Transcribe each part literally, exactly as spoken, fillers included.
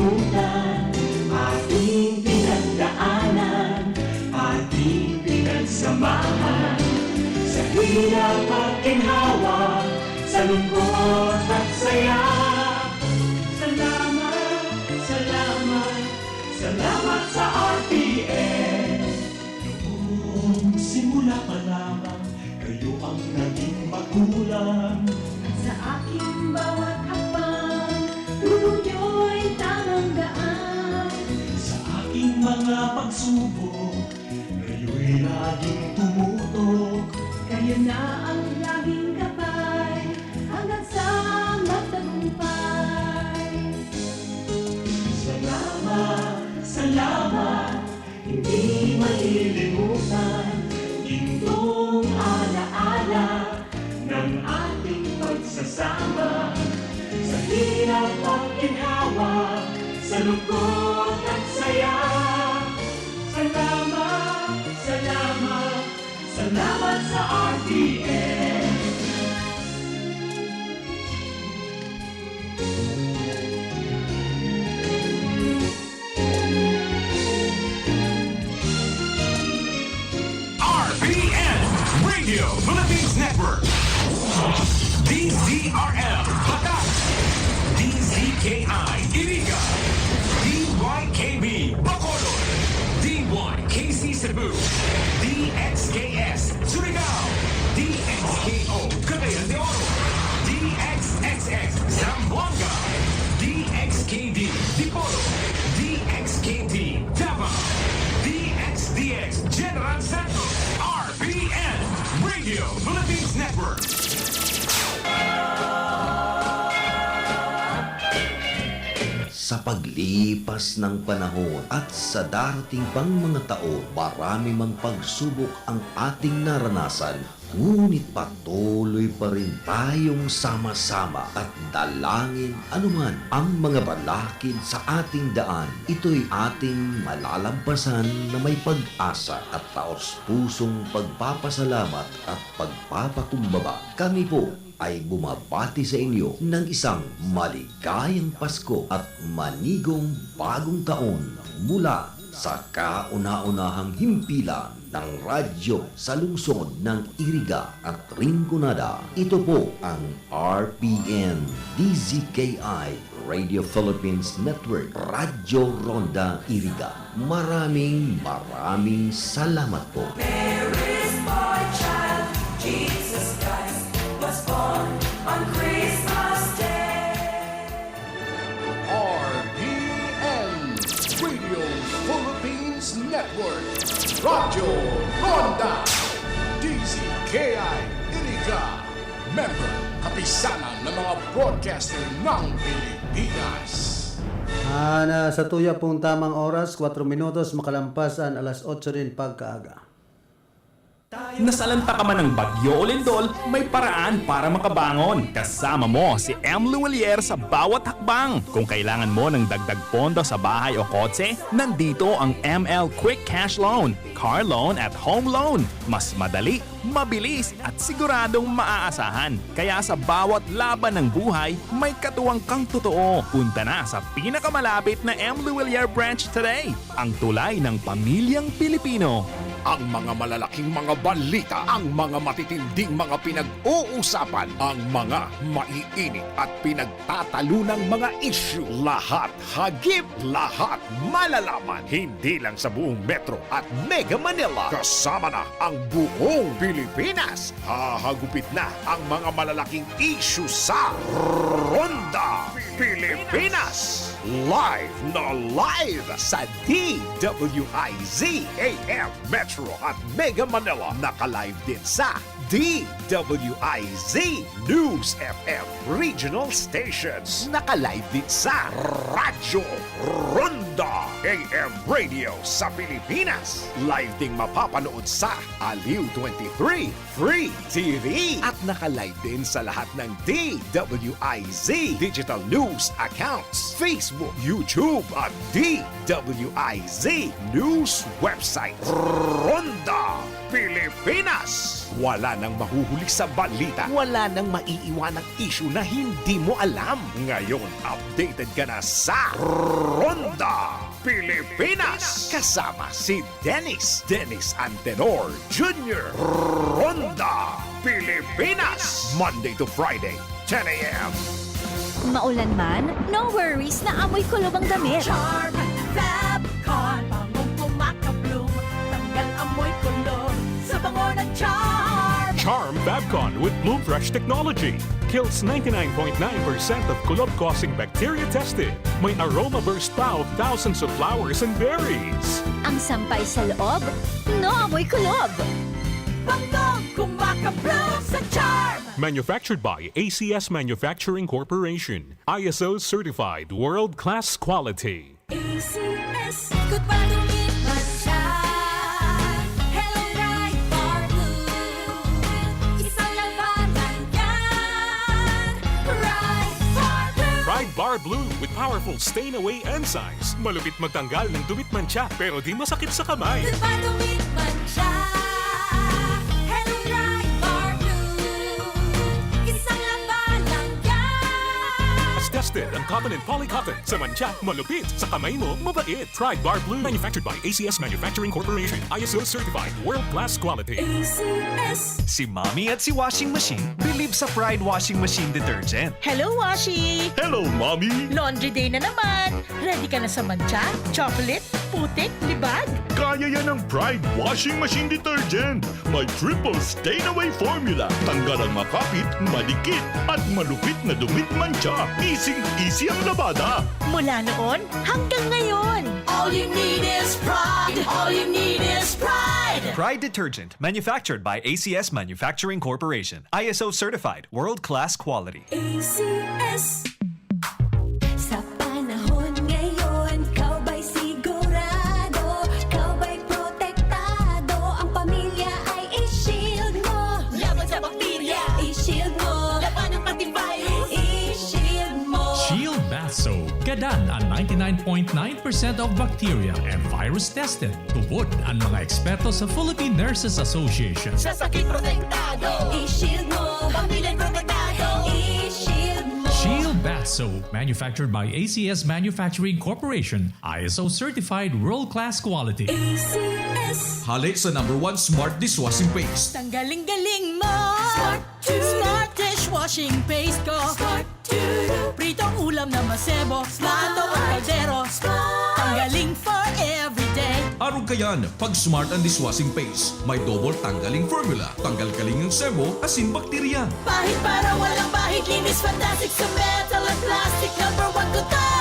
Ating pinagdaanan, ating pinagsamahan, sa hirap at ginhawa, sa lungkot at saya. Salamat, salamat, salamat sa R T N. Noong simula pa lamang, kayo ang naging magulang. Sa aking bawat hakbang, turo niyo'y tamang daan. Sa aking mga pagsubok, kayo'y laging tumutok. Kayo na ang laging gabay, hanggang sa magtagumpay. Salamat, salamat, hindi malilimutan, gintong alaala ng ating pagsasama. Sa hirap at ginhawa, sa lungkot at saya. Salamat, salamat, salamat sa R T N. R P N, Radio Philippines Network. D Z R L, Batac. D Z K I, Iriga. D Y K B, Bacolod. D Y K C Cebu. D X K S, Surigao. D X K O, Cagayan de Oro. D X X X, Zamboanga. D X K D, Dipolog. D X K T, Davao. D X D X, General Santos. R P N, Radio Philippines Network. Sa paglipas ng panahon at sa darating pang mga taon, marami mang pagsubok ang ating naranasan, ngunit patuloy pa rin tayong sama-sama at dalangin anuman ang mga balakid sa ating daan. Ito'y ating malalampasan na may pag-asa at taos-pusong pagpapasalamat at pagpapakumbaba. Kami po ay bumabati sa inyo ng isang maligayang Pasko at manigong bagong taon mula sa kauna-unahang himpilan ng radyo sa lungsod ng Iriga at Rinconada. Ito po ang R P N D Z K I Radio Philippines Network, Radyo Ronda Iriga. Maraming, maraming salamat po. Mary's boy child, Jesus Christ, was born on Christmas Day. R P N Radio Philippines Network, Radyo Ronda, D Z K I Iriga, member, Kapisanan ng mga Broadcaster ng Pilipinas. Ah, na sa tuya pong tamang oras, kwatro minutos makalampas an alas otso nin pagkaaga. Nasalanta ka man ng bagyo o lindol, may paraan para makabangon. Kasama mo si M. Luwilier sa bawat hakbang. Kung kailangan mo ng dagdag pondo sa bahay o kotse, nandito ang M L Quick Cash Loan, Car Loan at Home Loan. Mas madali, mabilis, at siguradong maaasahan. Kaya sa bawat laban ng buhay, may katuwang kang totoo. Punta na sa pinakamalapit na M. Luwilier branch today. Ang tulay ng pamilyang Pilipino. Ang mga malalaking mga balita, ang mga matitinding mga pinag-uusapan, ang mga maiinit at pinagtatalunang mga isyu, lahat, hagip lahat, malalaman, hindi lang sa buong Metro at Mega Manila, kasama na ang buong Pilipinas. Hahagupit na ang mga malalaking isyu sa Ronda Pilipinas. Live na live sa D W I Z A M Metro at Mega Manila. Naka-live din sa D W I Z News F M Regional Stations. Naka-live din sa Radyo Ronda. The A M Radio sa Pilipinas. Live ding mapapanood sa Aliw twenty-three Free T V. At naka-live din sa lahat ng D W I Z digital news accounts, Facebook, YouTube, at D W I Z news website. Ronda Pilipinas. Wala nang mahuhuli sa balita. Wala nang maiiwanang isyu na hindi mo alam. Ngayon, updated ka na sa Ronda Pilipinas. Kasama si Dennis, Dennis Antenor Junior. Ronda Pilipinas. Monday to Friday, ten a.m. Maulan man, no worries na amoy kulob ang damit. Charm Fab Con, bangong kumakabloom, tanggal amoy kulob sa bango ng Charm. Charm Fabcon with Bloom Fresh technology kills ninety-nine point nine percent of kulob-causing bacteria tested. May aroma burst pa of thousands of flowers and berries. Ang sampay sa loob, no amoy kulob. Bangong kumakabloom sa Charm. Manufactured by A C S Manufacturing Corporation. I S O certified world-class quality. A C S. Good pa dumit man siya. Hello, Pride Bar Blue. Isang labanan yan. Pride Bar Blue. Pride Bar Blue with powerful stain away enzymes. Malupit magtanggal ng dumit mantsa pero di masakit sa kamay. Good pa dumit man siya. Hello, Pride Bar Blue. Isang labanan yan. Tested ang cotton and poly cotton. Sa mantsa, malupit. Sa kamay mo, mabait. Pride Bar Blue. Manufactured by A C S Manufacturing Corporation. I S O certified. World class quality. A C S. Si Mommy at si Washing Machine bilib sa Pride Washing Machine Detergent. Hello, Washi! Hello, Mommy! Laundry day na naman! Ready ka na sa mantsa, chocolate, putik, libag? Kaya yan ng Pride Washing Machine Detergent. May triple stain away formula. Tanggal ang makapit, madikit, at malupit na dumit mantsa. Easy-easy ang labada. Mula noon hanggang ngayon! All you need is Pride. All you need is Pride. Pride Detergent, manufactured by A C S Manufacturing Corporation. I S O certified, world-class quality. A C S. Sa panahon ngayon, ikaw ba'y sigurado? Ikaw ba'y protektado? Ang pamilya ay i-shield mo. Laban sa bakterya, i-shield mo. Labanan pati virus, i-shield mo. Shield Bath Soap. Gadan ang ninety-nine point nine percent of bacteria and virus tested. Tubod ang mga eksperto sa Philippine Nurses Association. Sa sakit protektado, i-shield mo. Pamilya protektado, i-shield mo. Shield Bath Soap, manufactured by A C S Manufacturing Corporation, I S O certified world-class quality. A C S. Hale sa number one smart dishwashing paste. Tanggaling galing mo! Smart Smart dishwashing paste ko. Smart to Pritong ulam na masebo. Plato o kaldero. Tanggaling for everyday. Arog kayan, pag smart ang dishwashing paste, may double tanggaling formula. Tanggal kaling ang sebo, asin bakterya. Pahid para walang bahid. Linis fantastic sa metal at plastic. Number one ko to.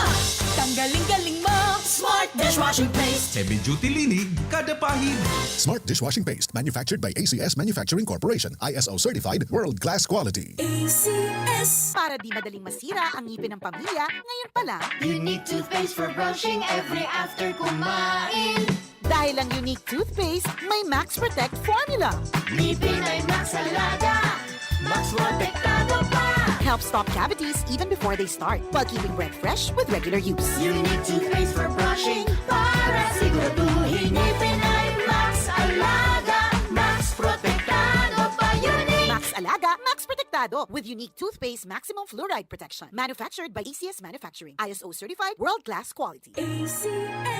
Tanggaling galing mo. Smart dishwashing paste. Heavy duty linig, kada pahid. Smart dishwashing paste, manufactured by A C S Manufacturing Corporation, I S O certified, world class quality. A C S. Para di madaling masira ang ngipin ng pamilya, ngayon pa lang. Unique toothpaste for brushing every after kumain. Dahil ang Unique Toothpaste may Max Protect Formula. Ngipin ay Max Alaga. Max Protektado pa. Helps stop cavities even before they start, while keeping breath fresh with regular use. Unique toothpaste for brushing para siguraduhin ngipin ay Max Alaga. Max Protektado pa. Unique. Max Alaga, Max Protektado with Unique Toothpaste Maximum Fluoride Protection. Manufactured by A C S Manufacturing. I S O certified, world class quality. A C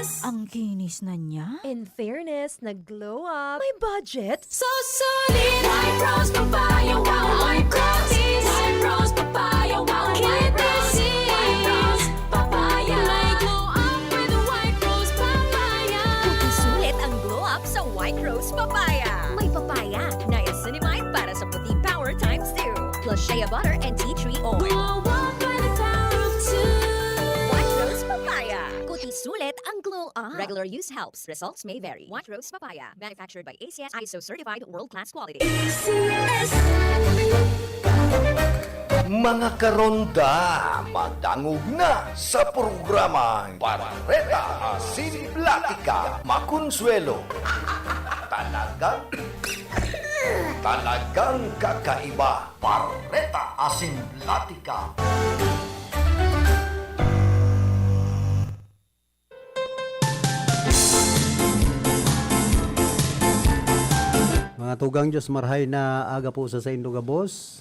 S. Ang kinis na niya. In fairness, nag-glow up. May budget. So solid. White Rose Papaya. Wow, White Rose. White Rose Papaya. Wow, White Rose. White Rose Papaya. May glow up with White Rose Papaya. Sulit ang glow up sa White Rose Papaya. May papaya, niacinamide para sa puti power times two. Plus shea butter and tea tree oil. Glow up by the power of two. White Rose Papaya. Kuti sulit ang glow up. Regular use helps. Results may vary. White Rose Papaya. Manufactured by A C S I S O certified world class quality. A C S. Mga karonda, madangog na sa programang Bareta Asin Platika, Makonsuelo. Talagang, talagang kakaiba. Bareta Asin Platika. Mga tugang, Diyos marhay na aga po sa saindo gabos.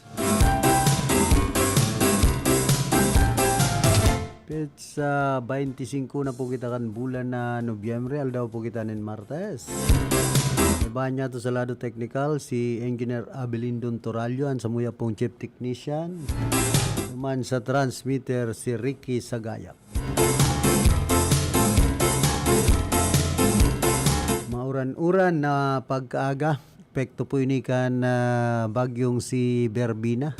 Petsa twenty-five na po kita kan bulan na Nobyembre, aldaw po kita nin Martes. Ibahan niya to sa lado teknikal, si Engineer Abelindon Torallo, an samuya pong chief technician. Naman sa transmitter, si Ricky Sagayap. Mauran-uran na pagkaaga, epekto po ini kan, ah, bagyong si Berbina.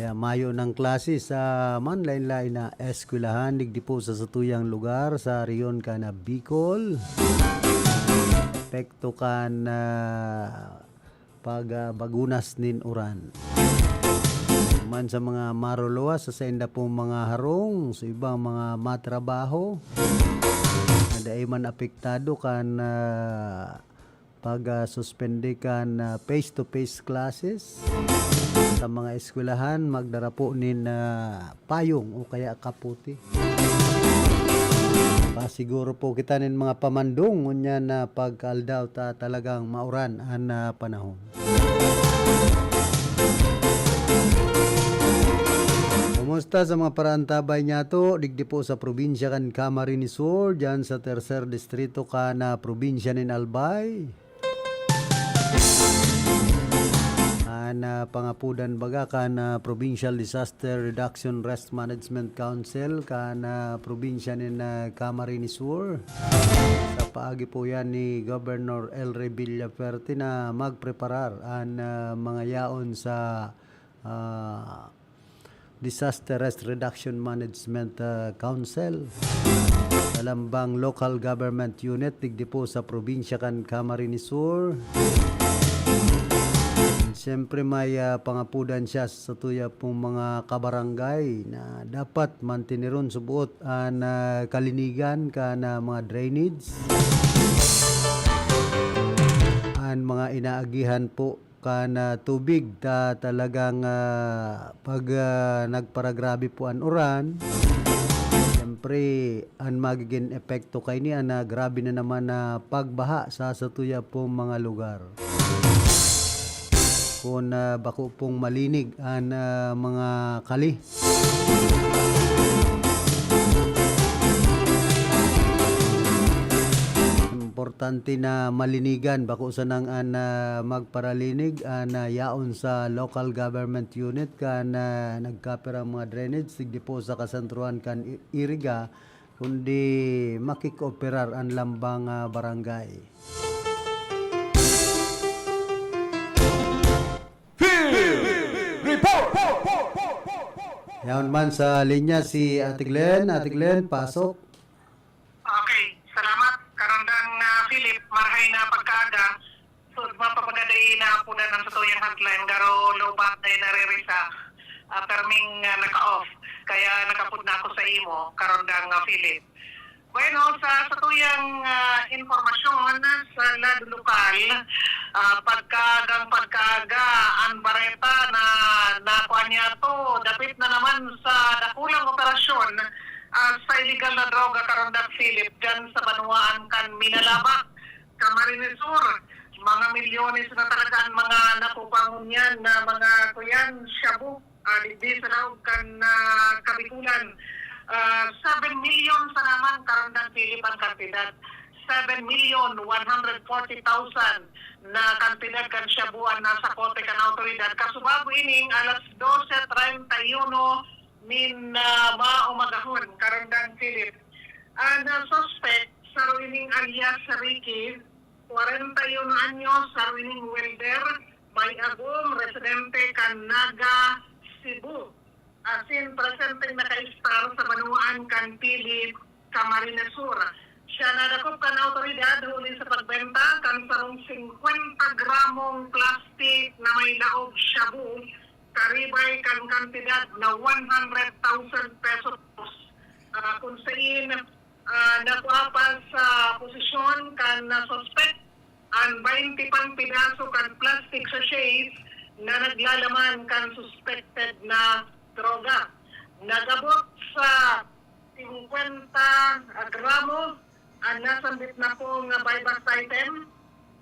Kaya mayo ng klase sa manlain-lain na eskwelahan, digdi po sa satuyang lugar, sa rehiyon kan Bicol. Epekto kan, ah, pag, ah, bagunas nin uran. Man sa mga maruluwas, sa sainda pong mga harong, sa ibang mga matrabaho, na dai man apektado kan, ah, pag, ah, suspende kan, ah, face-to-face classes. Sa mga eskwelahan, magdara po nin, ah, payong o kaya kapote. Pasiguro po kita nin mga pamandong ngunyan na pagkaaldaw ta talagang mauran an, ah, panahon. Kumusta sa mga paraantabay niyato, digdi po sa probinsya kan Camarines Sur, dyan sa tercer distrito kan, ah, probinsya nin Albay? An, ah, pangapudan baga kan, ah, Provincial Disaster Reduction Risk Management Council kan, ah, probinsya nin, ah, Camarines Sur. Sa paagi po yan ni Governor El Rey Villafuerte na magpreparar an, ah, mga yaon sa, ah, Disaster Risk Reduction Management, ah, Council. Sa lambang local government unit, digdi po sa probinsya kan Camarines Sur. Siyempre, may, ah, pangapudan siya sa tuya pong mga kabarangay na dapat mantineron subuot an, ah, kalinigan kan, ah, mga drainage. An mga inaagihan po kan, ah, tubig ta talagang, ah, pag, ah, nagparagrabe po an uran, siyempre, an magigin epekto kaini an, ah, grabe na naman na pagbaha sa satuya pong mga lugar. Kun, ah, bako pong malinig an, ah, mga kali. Importante na malinigan, bako sanang an, ah, magparalinig an, ah, yaon sa local government unit kan, ah, nagkapirang mga drainage, digdi po sa kasentruhan kan I-, Iriga, kundi makikooperar an lambang, ah, barangay. Field Report! Yaon man sa linya si Ate Glenn. Ate Glenn, pasok. Okay, salamat. Karandang, ah, Philip, marhay na pagkaaga. So, mapapagaday na po na ng satuyang hotline, garo lobat na naririsa. Ah, perming, ah, naka-off. Kaya nakapod na ako sa imo, karandang, ah, Philip. Bueno, sa satuyang, ah, impormasyon sa lado lokal, ah, pagkaagang pagkaaga, an bareta na nakuha niya to, dapit na naman sa dakulang operasyon, ah, sa iligal na droga, karandang Philip, dyan sa banwaan kan Minalabac, Camarines Sur. Mga milyones na talaga an mga nakukuha ngunyan na mga kuyan, shabu. Ah, digdi sa laog kan, ah, Kabikulan, ah, seven million sana man karandang Philip an kantidad. Seven million one hundred forty thousand na kantidad kan shabu an nasa kote kan awtoridad. Kasubago ining alas dose treinta y uno nin, ah, maumagahon, karandang Philip. An, ah, suspect, saro ining alias Ricky, kwarenta y uno anyos, saro ining welder, may agom, residente kan Naga, Cebu. Asin presenteng nakaistar sa banwaan kan Pili, Camarines Sur. Siya nadakop kan awtoridad huli sa pagbenta kan sarong singkwenta gramong plastik na may laog shabu karibay kan kantidad na one hundred thousand pesos. Ah, kun sain, ah, nakua pa sa posisyon kan, ah, suspect an baynte pang pedaso kan plastic sachets na naglalaman kan suspected na droga. Nag-abot sa singkwenta gramo an nasambit na pong buy-bust item.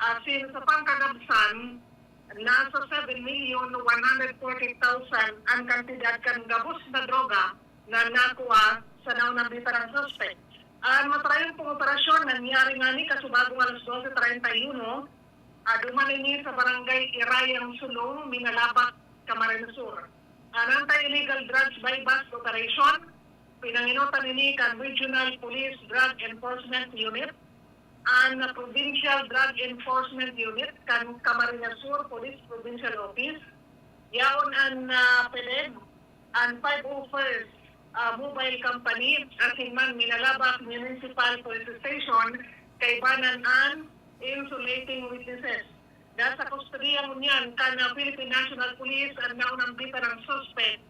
Asin sa pangkagabsan, nasa seven million one hundred forty thousand an kantidad kan gabos na droga na nakua sa naunambitan na suspek. An matarayong pong operasyon nangyari ngani kasubagong alas dose treinta y uno, ah, duman ini sa Barangay Irayang Sulong, Minalabac, Camarines Sur. An Anti-Illegal Drugs Buy-Bust Operation, pinangenotan ini kan Regional Police Drug Enforcement Unit, an Provincial Drug Enforcement Unit kan Camarines Sur Police Provincial Office, yaon an, ah, PDEG, an five oh first, ah, Mobile Company, asin man Minalabac Municipal Police Station, kaibanan an insulating witnesses. Nasa kustodiya ngunyan kan, ah, Philippine National Police an naunambitan na suspek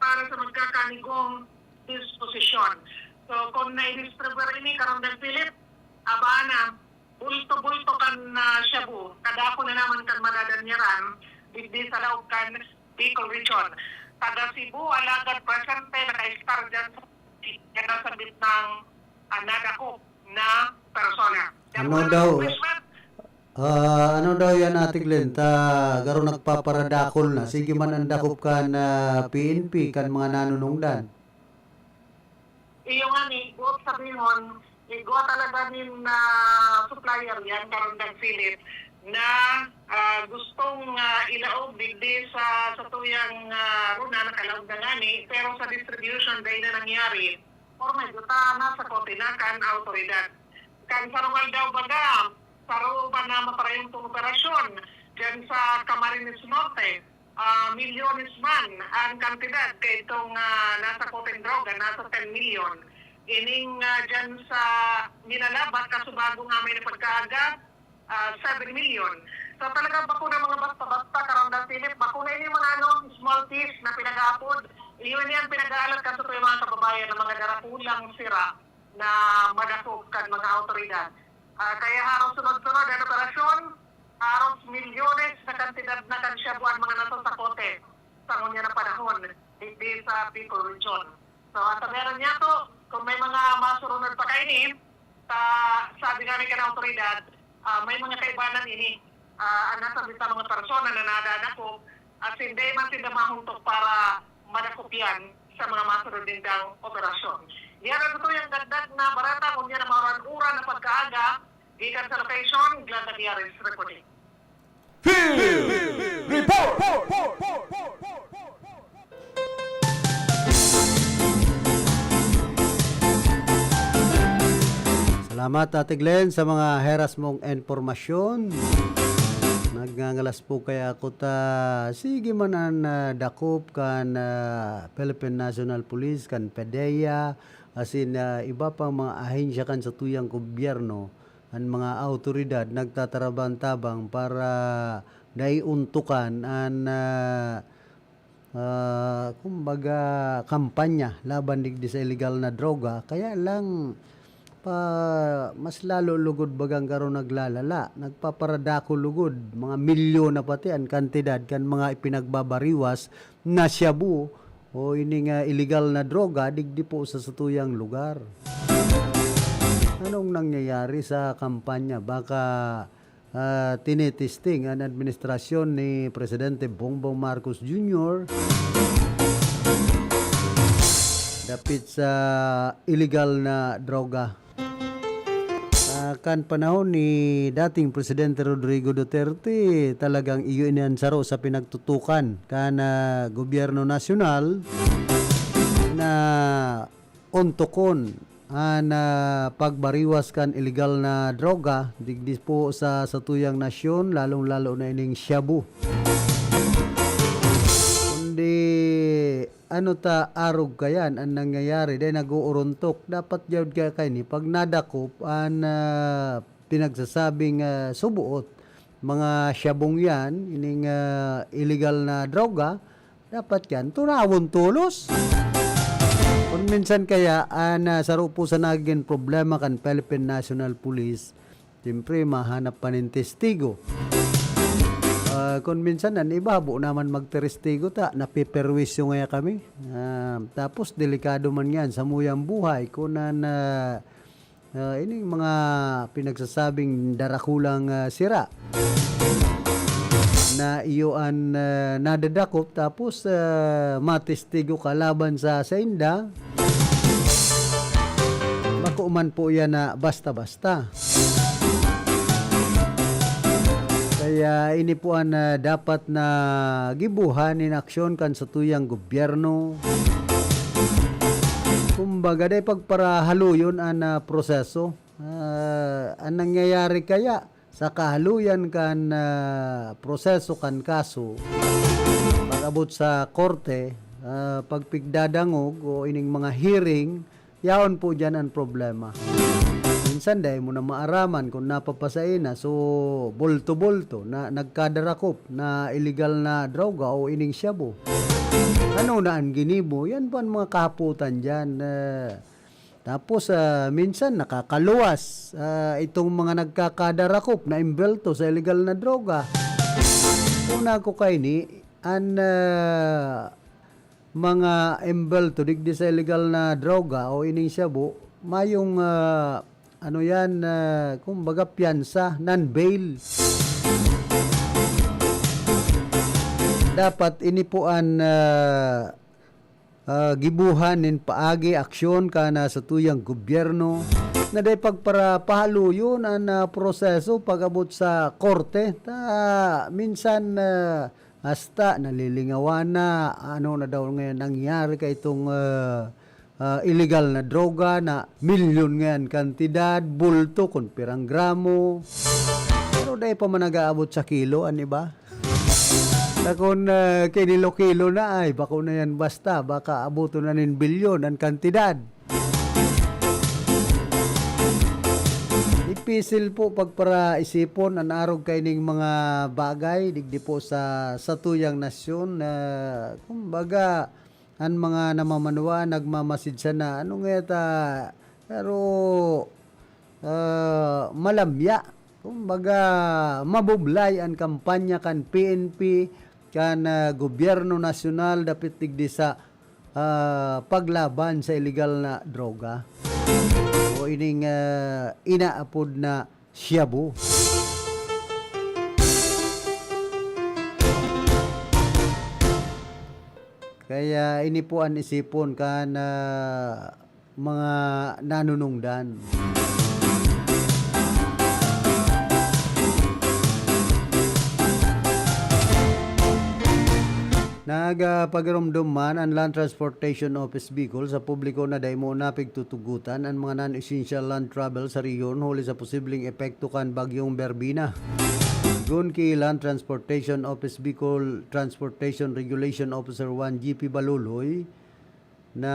para sa magkakanigong disposisyon. So, kung naidistribuir ini, Karondan Philip, abana, bulto-bulto kan, ah, shabu, kadako na naman kan madadanyaran digdi sa laog kan Bicol Region. Taga Cebu, alagad presente, naka-estar dyan sa, yan ang sabit ng, ah, nadakop na persona. Ano daw? Ah, ano daw yan, Ate Glenn? Ta, garo nagpaparadakol na. Sige man ang dakop kan, ah, P N P, kan mga nanunungdan. Iyo nga ni, buot sabihon, igwa talaga nin, ah, supplier yan, Karondan Philip, na, ah, gustong, ah, ilaog digdi sa, sa tuyang, ah, runa, nakalaog na ngani, pero sa distribution, dai na nangyari. Or may duta na sa kote na kan autoridad. Kan sarong aldaw baga, saro pa na maparayong tong operasyon dyan sa Camarines Norte, ah, milyones man ang kantidad kaitong, ah, nasa koteng droga, nasa ten milyon. Ining, ah, dyan sa Minalabac, kasubago nga may napagkaaga, ah, seven million. So, talagang bako na mga basta-basta, Karondan Philip, bako na ini mga, ano, small thief na pinag-aapod. Iyon yan, pinag-aalat kaso po yung mga kababayan na mga darakulang sira na madakop kan mga awtoridad. Ah, kaya haros sunod-sunod ang operasyon, haros milyones na kantidad na kan shabu ang mga nasasakote sa ngunyan na panahon, digdi sa Bicol Region. So, at meron niya to, kung may mga masurunod pa kaini, sa, sabi nga ni kan awtoridad, ah, may mga kaibanan ini, ah, ang nasa sa mga persona na nadadakop, at hindi man sila mahuntok para madakop yan sa mga masunod nindang operasyon. Yan ang totoo yung dagdag na bareta, ngunyan na mauran-uran na pagkaaga, gikan sa location, Glenda Diares reporting. Field Report! Salamat, Ate Glenn, sa mga heras mong impormasyon. Nagngangalas po kaya ako ta, sige man an, ah, dakop kan, ah, Philippine National Police, kan PDEA, asin, ah, iba pang mga ahensya kan satuyang gobyerno, an mga awtoridad nagtatarabang-tabang para dai untukan an, ah, ah, kumbaga, kampanya laban digdi sa iligal na droga. Kaya lang, pa, mas lalo lugod bagang garo naglalala, nagpaparadako lugod, mga milyon na pati an kantidad kan mga ipinagbabariwas na shabu o ining, ah, iligal na droga digdi po sa satuyang lugar. Anong nangyayari sa kampanya? Baka, ah, tinitesting an administrasyon ni Presidente Bongbong Marcos Junior dapit sa iligal na droga. Ah, kan panahon ni dating Presidente Rodrigo Duterte, talagang iyo ini an saro sa pinagtutukan kan, ah, gobyerno nasyonal na ontokon an, ah, pagbariwas kan iligal na droga digdi po sa satuyang nasyon, lalong-lalo na ining shabu. Kundi ano ta arog kayan an nangyayari, dahil nag-uuruntok. Dapat jawad ka kaini, pag nadakop an, ah, pinagsasabing, ah, subuot, mga shabong yan, ining, ah, iligal na droga, Dapat yan, tunawon tolos. Kung minsan kaya, ah, na saro po sa nagiging problema kan Philippine National Police, siyempre, mahanap pa nin testigo. Ah, kung minsan, an iba, habo naman magtestigo ta, napeperwisyo ngaya kami. Ah, tapos, delikado man yan, samuyang buhay, kung na, na, ah, ining mga pinagsasabing darakulang, ah, sira na iyo an, ah, nadadakop, tapos, ah, matestigo ka laban sa sainda, bako man po yan na basta-basta. Kaya ini po an, ah, dapat na gibohan nin aksyon kan satuyang gobyerno. Kumbaga, dai pagparahaluyon an, ah, proseso. Ah, an nangyayari kaya, sa kahaluyan kan, ah, proseso kan kaso, pag-abot sa korte, ah, pagpigdadangog o ining mga hearing, yaon po diyan an problema. Minsan dai mo na maaraman kun napapasain na, so bulto-bulto na nagkadarakop na iligal na droga o ining shabu. Ano na an ginibo? Yan po an mga kahapotan diyan, eh. Tapos, ah, minsan nakakaluwas, ah, itong mga nagkakadarakop na embelto sa iligal na droga. Una ko kaini, an, ah, mga embelto digdi sa iligal na droga o ining shabu, mayong, ah, ano yan, ah, kumbaga piyansa, non-bail. Dapat ini po an, ah, ah, gibohan nin paagi, aksyon kan satuyang gobyerno na dai pagparapahaluyon an, ah, proseso pag-abot sa korte. Ta, minsan, ah, hasta nalilingawan na, ano na daw ngayon nangyari ka itong, ah, ah, iligal na droga na milyon ngayon kantidad, bulto kun pirang gramo. Pero dai pa man nag-aabot sa kilo, an iba. Takon, ah, kinilo-kilo na, ay, bako na yan basta, baka abuton na nin bilyon an kantidad. Dipisil po pagparaisipon an arog kaining mga bagay, digdi po sa satuyang nasyon na, kumbaga, an mga namamanwa nagmamasid sana, ano nga ta, pero, ah, malamya. Kumbaga, mabublay an kampanya kan P N P, kan, ah, gobyerno nasyonal, dapit digdi sa, ah, paglaban sa iligal na droga o ining, ah, inaapod na shabu. Kaya ini po an isipon kan, ah, mga nanunungdan. Nagpagiromdom man an Land Transportation Office Bicol sa publiko na dai mo na pigtutugotan an mga non-essential land travel sa rehiyon huli sa posibleng epekto kan Bagyong Berbina. Sigon ki Land Transportation Office Bicol Transportation Regulation Officer one G P Baluloy, na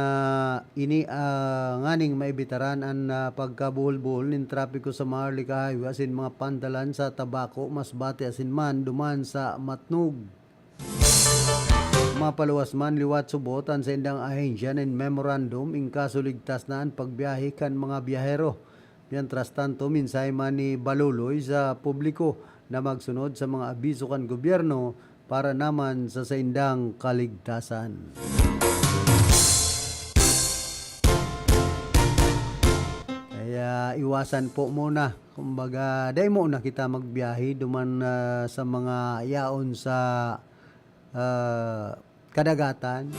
ini, ah, nganing maibitaran an, ah, pagkabuhol-buhol nin trapiko sa Maharlika Highway asin mga pantalan sa Tabaco, Masbate asin man duman sa Matnog. Mapaluwas man liwat subot an saindang ahensya nin memorandum in kaso ligtas na an pagbiyahe kan mga biyahero. Mientras tanto, mensahe man ni Baluloy sa publiko na magsunod sa mga abiso kan gobyerno para naman sa saindang kaligtasan. Kaya iwasan po muna. Kumbaga, dai mo na kita magbiyahe duman, ah, sa mga yaon sa, ah, kadagatan,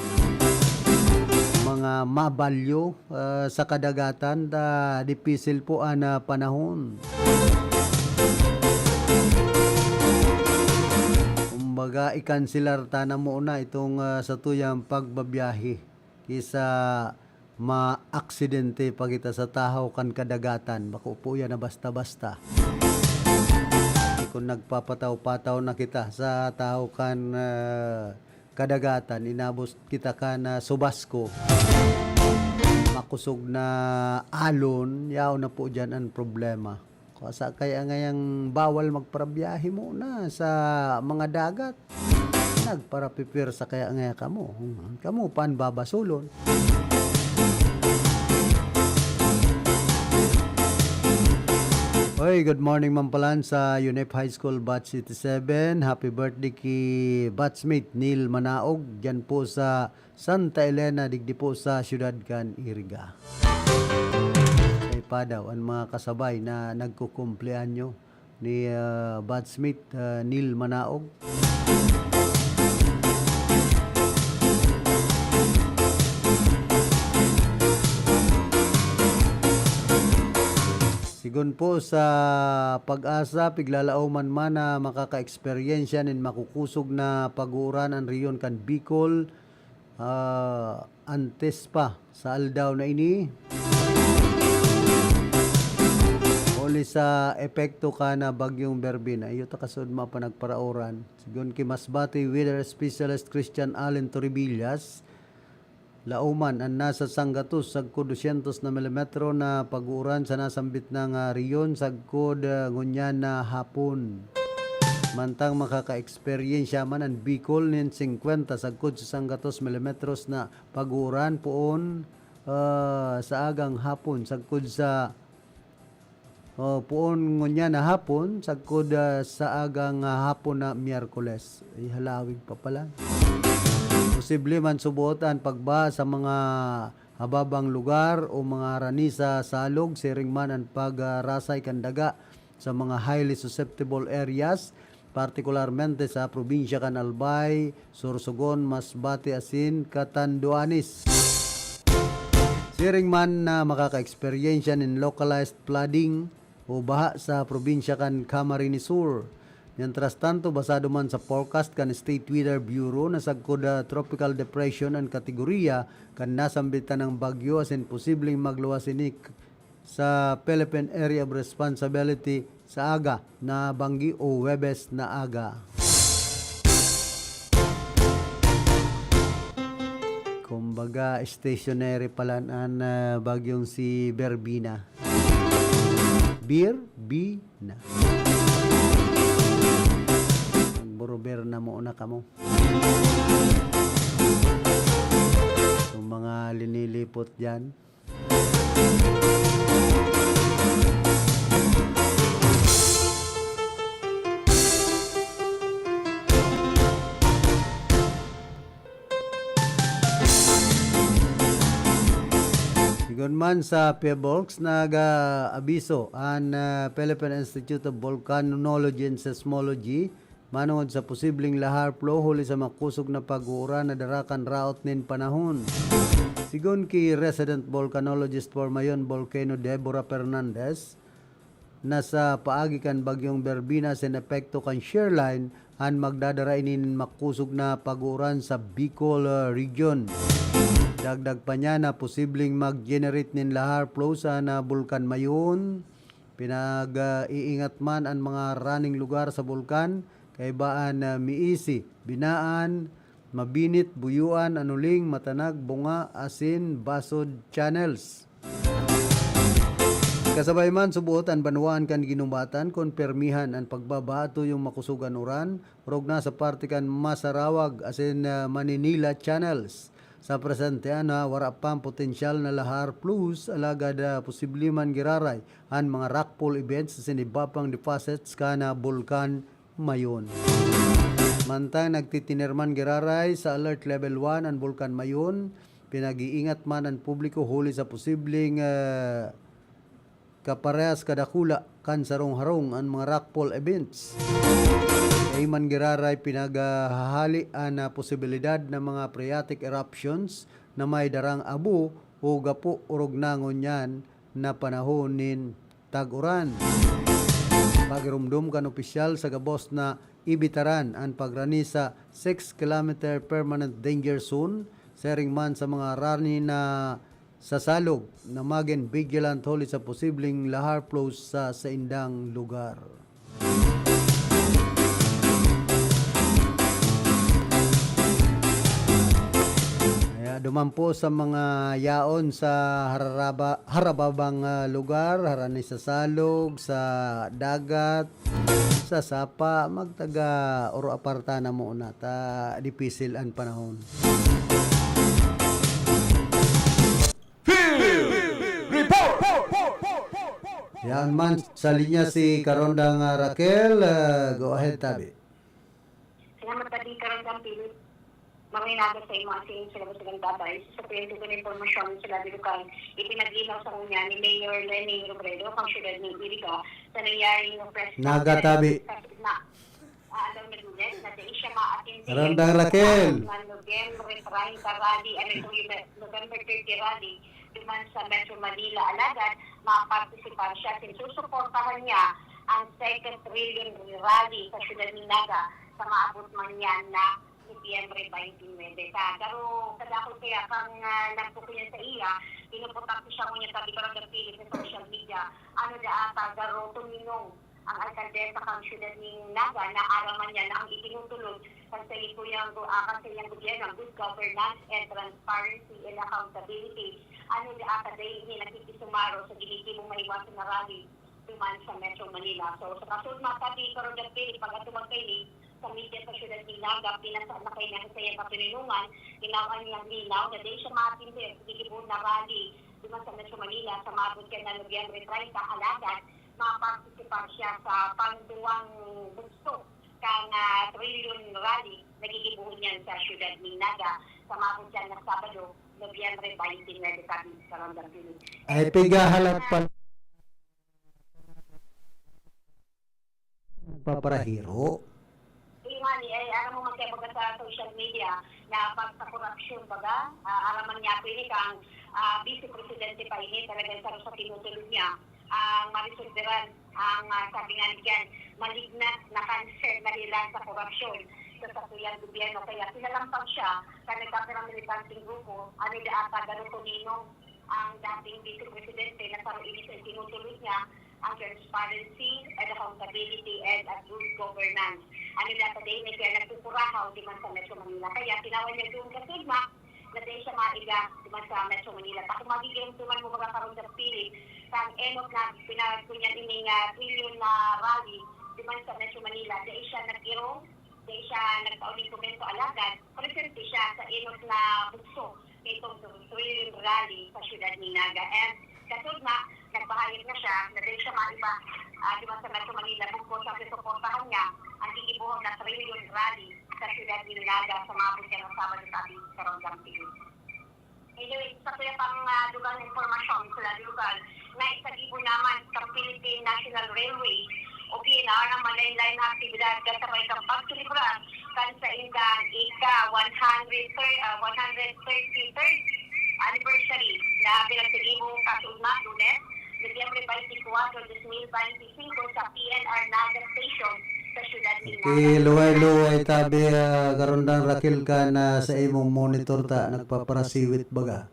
mga mabalyo, ah, sa kadagatan, ta dipisil po an, ah, panahon. Kumbaga, ikanselar ta na muna itong, ah, satuyang pagbabiyahe kisa maaksidente pa kita sa tahaw kan kadagatan. Bako po yan na basta-basta. Kung nagpapataw-pataw na kita sa tahaw kan, ah, kadagatan, inabot kita kan, ah, subasko, makusog na alon, yaon na po diyan an problema. Kaya kaya ngayang bawal magparabiyahe muna sa mga dagat. Nagparapipirsa kaya ngaya kamo. Hmm, kamo pa an babasolon. Oy, good morning man palan sa UNEP High School Batch eighty-seven. Happy birthday ki batchmate Neil Manaog, diyan po sa Santa Elena, digdi po sa siyudad kan Iriga. Kay pa daw an mga kasabay na nagkukumpleanyo ni, ah, batchmate, ah, Neil Manaog. Sigon po sa PAGASA, piglalaoman man na makakaeksperyensya nin makukusog na pag-uuran an rehiyon kan Bicol, ah, antes pa sa aldaw na ini. Huli sa epekto kan Bagyong Berbina, iyo ta kasuodma pa nagparauran. Sigon ki Masbate weather specialist Christian Allen Torribillas, laoman an nasa sanggatos sagkod dosyentos na milimetro na pag-uuran sa nasambit na nga rehiyon sagkod, ah, ngunyan na hapon. Mantang makakaeksperyensya man an Bicol nin singkwenta sagkod sa sanggatos milimetros na pag-uuran poon, ah, sa agang hapon sagkod sa, oh, poon ngunyan na hapon sagkod, ah, sa agang, ah, hapon na Miyerkules. Ay, halawig pa pala. Posible man suboot an pagbaha sa mga hababang lugar o mga harani sa salog, siring man an pagrasay kan daga sa mga highly susceptible areas, partikularmente sa probinsya kan Albay, Sorsogon, Masbate asin Catanduanes. Siring man na makakaeksperyensya nin localized flooding o baha sa probinsya kan Camarines Sur. Mientras tanto, basado man sa forecast kan State Weather Bureau na sagkod, ah, tropical depression an kategoriya kan nasambitan nang bagyo asin posibleng magluwas ini k-, sa Philippine Area of Responsibility sa aga na banggi o Huwebes na aga. Kumbaga, stationary pala an, ah, bagyong si Berbina. Berbina. Magburuber na muna kamo. Yung mga linilipot dyan. Sigon man sa PHIVOLCS, nag-aabiso an, ah, Philippine Institute of Volcanology and Seismology manongod sa posibleng lahar flow huli sa makusog na pag-uuran na dara kan raot nin panahon. Sigon ki resident volcanologist for Mayon Volcano, Deborah Fernandez, na sa paagi kan Bagyong Berbina asin epekto kan shear line an magdadara ini nin makusog na pag-uuran sa Bicol, ah, region. Dagdag pa niya na posibleng mag-generate nin lahar flow sa na Bulkan Mayon. Pinag-iingat man an mga running lugar sa bulkan, kaiba an, ah, Miisi, Binaan, Mabinit, Buyuan, Anuling, Matanag, Bunga, asin Basod Channels. Kasabay man, suboot an banwaan kan Guinobatan kun permihan an pagbabaha tuyong makosog an uran, orog na sa parte kan Masarawag asin, ah, Maninila Channels. Sa presente, ana, wara pang potensyal na lahar flows, alagad, ah, posible man giraray an mga rockfall events sa siniba pang deposits kan, ah, Bulkan Mayon. Mantang nagtitinirman giraray sa Alert Level one an Bulkan Mayon, pinag-iingat man an publiko huli sa posibleng, ah, kaparehas kadakula kan sarong harong an mga rockfall events. Dai man giraray pinaghahali an, ah, posibilidad na mga phreatic eruptions na may darang abo o gapo orog na ngunyan na panahon nin tag-uran. Pagiromdom kan opisyal sa gabos na ibitaran an pagrani sa six kilometer permanent danger zone, siring man sa mga rani na sa salog na magin vigilant huli sa posibleng lahar flows sa saindang lugar. Duman po sa mga yaon sa hararaba-, harababang, ah, lugar, harani sa salog, sa dagat, sa sapa, magtaga oro aparta na muna ta dipisil an panahon. Field Report! Yan man, sa linya si Karondang, ah, Raquel. Ah, go ahead, Tabi. Salamat, Tabi. Karondang Philip. Mamayong aga sa imo asin sa labas ng tatay. Sa tuyang dugang na impormasyon sa labi lokal, ipinaglinaw sa kanya ni Mayor Leni Robredo, ang siyudad ng Iriga, sa nangyaring press Naga, conference Tabi. Sa gitna. Ah, aldaw na lunes, na dai siya maatindi. Karondang Raquel. Ang Nobyembre treinta rally, ano itong November thirty rally, duman sa Metro Manila. Alagad, mapartisipar siya, sinsusuportahan niya ang second trillion rally sa siyudad ng Naga sa maabot man yan na Nobyembre twenty-nine. Sa, pero kadakol kaya kang, ah, nagkukuya sa iya, pinuputak siya ngunyan sa Bicol Philippines sa social media. Ano da ata, garo tuminong ang alkaldesa kan siyudad ning Naga na aram man niya na ang itinutulod kan saiyang, ah, kan saiyang gobyerno, good governance and transparency and accountability. Ano da ata dai ini nakikisumaro sa ginigibong maiwasan na rally duman sa Metro Manila. So, sa kasunod, mga Tabi, Karondang Philip, pag-atubang kaini sa media sa siyudad ning Naga, pinasa na kaini sa saiyang katoninongan, inawan niyang linaw na dai siya maatindi sa ginigibong na rally duman sa Metro Manila sa maabot kan Nobyembre treinta, alagad mapartisipar siya sa pangduwang bugso kan, ah, Trillion Rally na gigibohon niyan sa siyudad ning Naga sa maabot kan na Sabado, Nobyembre twenty-nine, Tabi, Karondang Philip. Ay, pigahalat pa. Nagpaparahiro. Iyo nga ni, eh, aram mo man kaya baga sa social media na pag sa korupsyon baga, ah, aram man niya ako ini kang, ah, vice presidente pa ini, talagang saro sa tinutulog niya ang maresolberan ang, ah, sabi nga ni Jan, malignant na cancer na hilang sa korupsyon sa satuyang gobyerno. Kaya pinalampag siya kan nagkapirang militanteng grupo, ano da ata, garo tuminong ang dating vice presidente na saro ini sa itinutulod niya, ang transparency and accountability and a good governance. Ano na pa din, kaya nagpupurahaw di man sa Metro Manila. Kaya tinawan niya doon kasi ma, na dahil siya maiga di man sa Metro Manila. Sa kung magiging duman mo mga Karondang Philip, sa enot na pinagkunyan ining, ah, trilyon na rally di man sa Metro Manila, dahil siya nagkirong, dahil siya nagpauling komento alagad, presente siya sa enot na bugso nitong Trillion Rally sa siyudad ni Naga. And kasunod na, nagpahayag na siya na dahil siya maiba, ah, di man sa Metro Manila, bukod sa susuportahan niya ang gigibohon na Trillion Rally sa siyudad ni Naga sa mga buwan na Sabado, Tabi, Karondang Philip. Anyway, sa kaya pang, ah, dugang na impormasyon sa labi lokal, naisagibo naman sa Philippine National Railway o P N R ang malain-lain na aktibidad kasabay kan pagselebrar kan saindang ika one hundred thirty, ah, one hundred thirty-third anniversary na pinagsagibo kasuodma, Lunes, Nobyembre twenty-four, twenty twenty-five, sa P N R Naga Station sa siyudad ni Naga. Okay, luway-luway tabi, ah, Karondang Raquel, kan sa imong monitor ta nagpaparasiwit baga.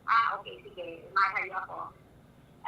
Ah, okay, sige. Mahayo ako.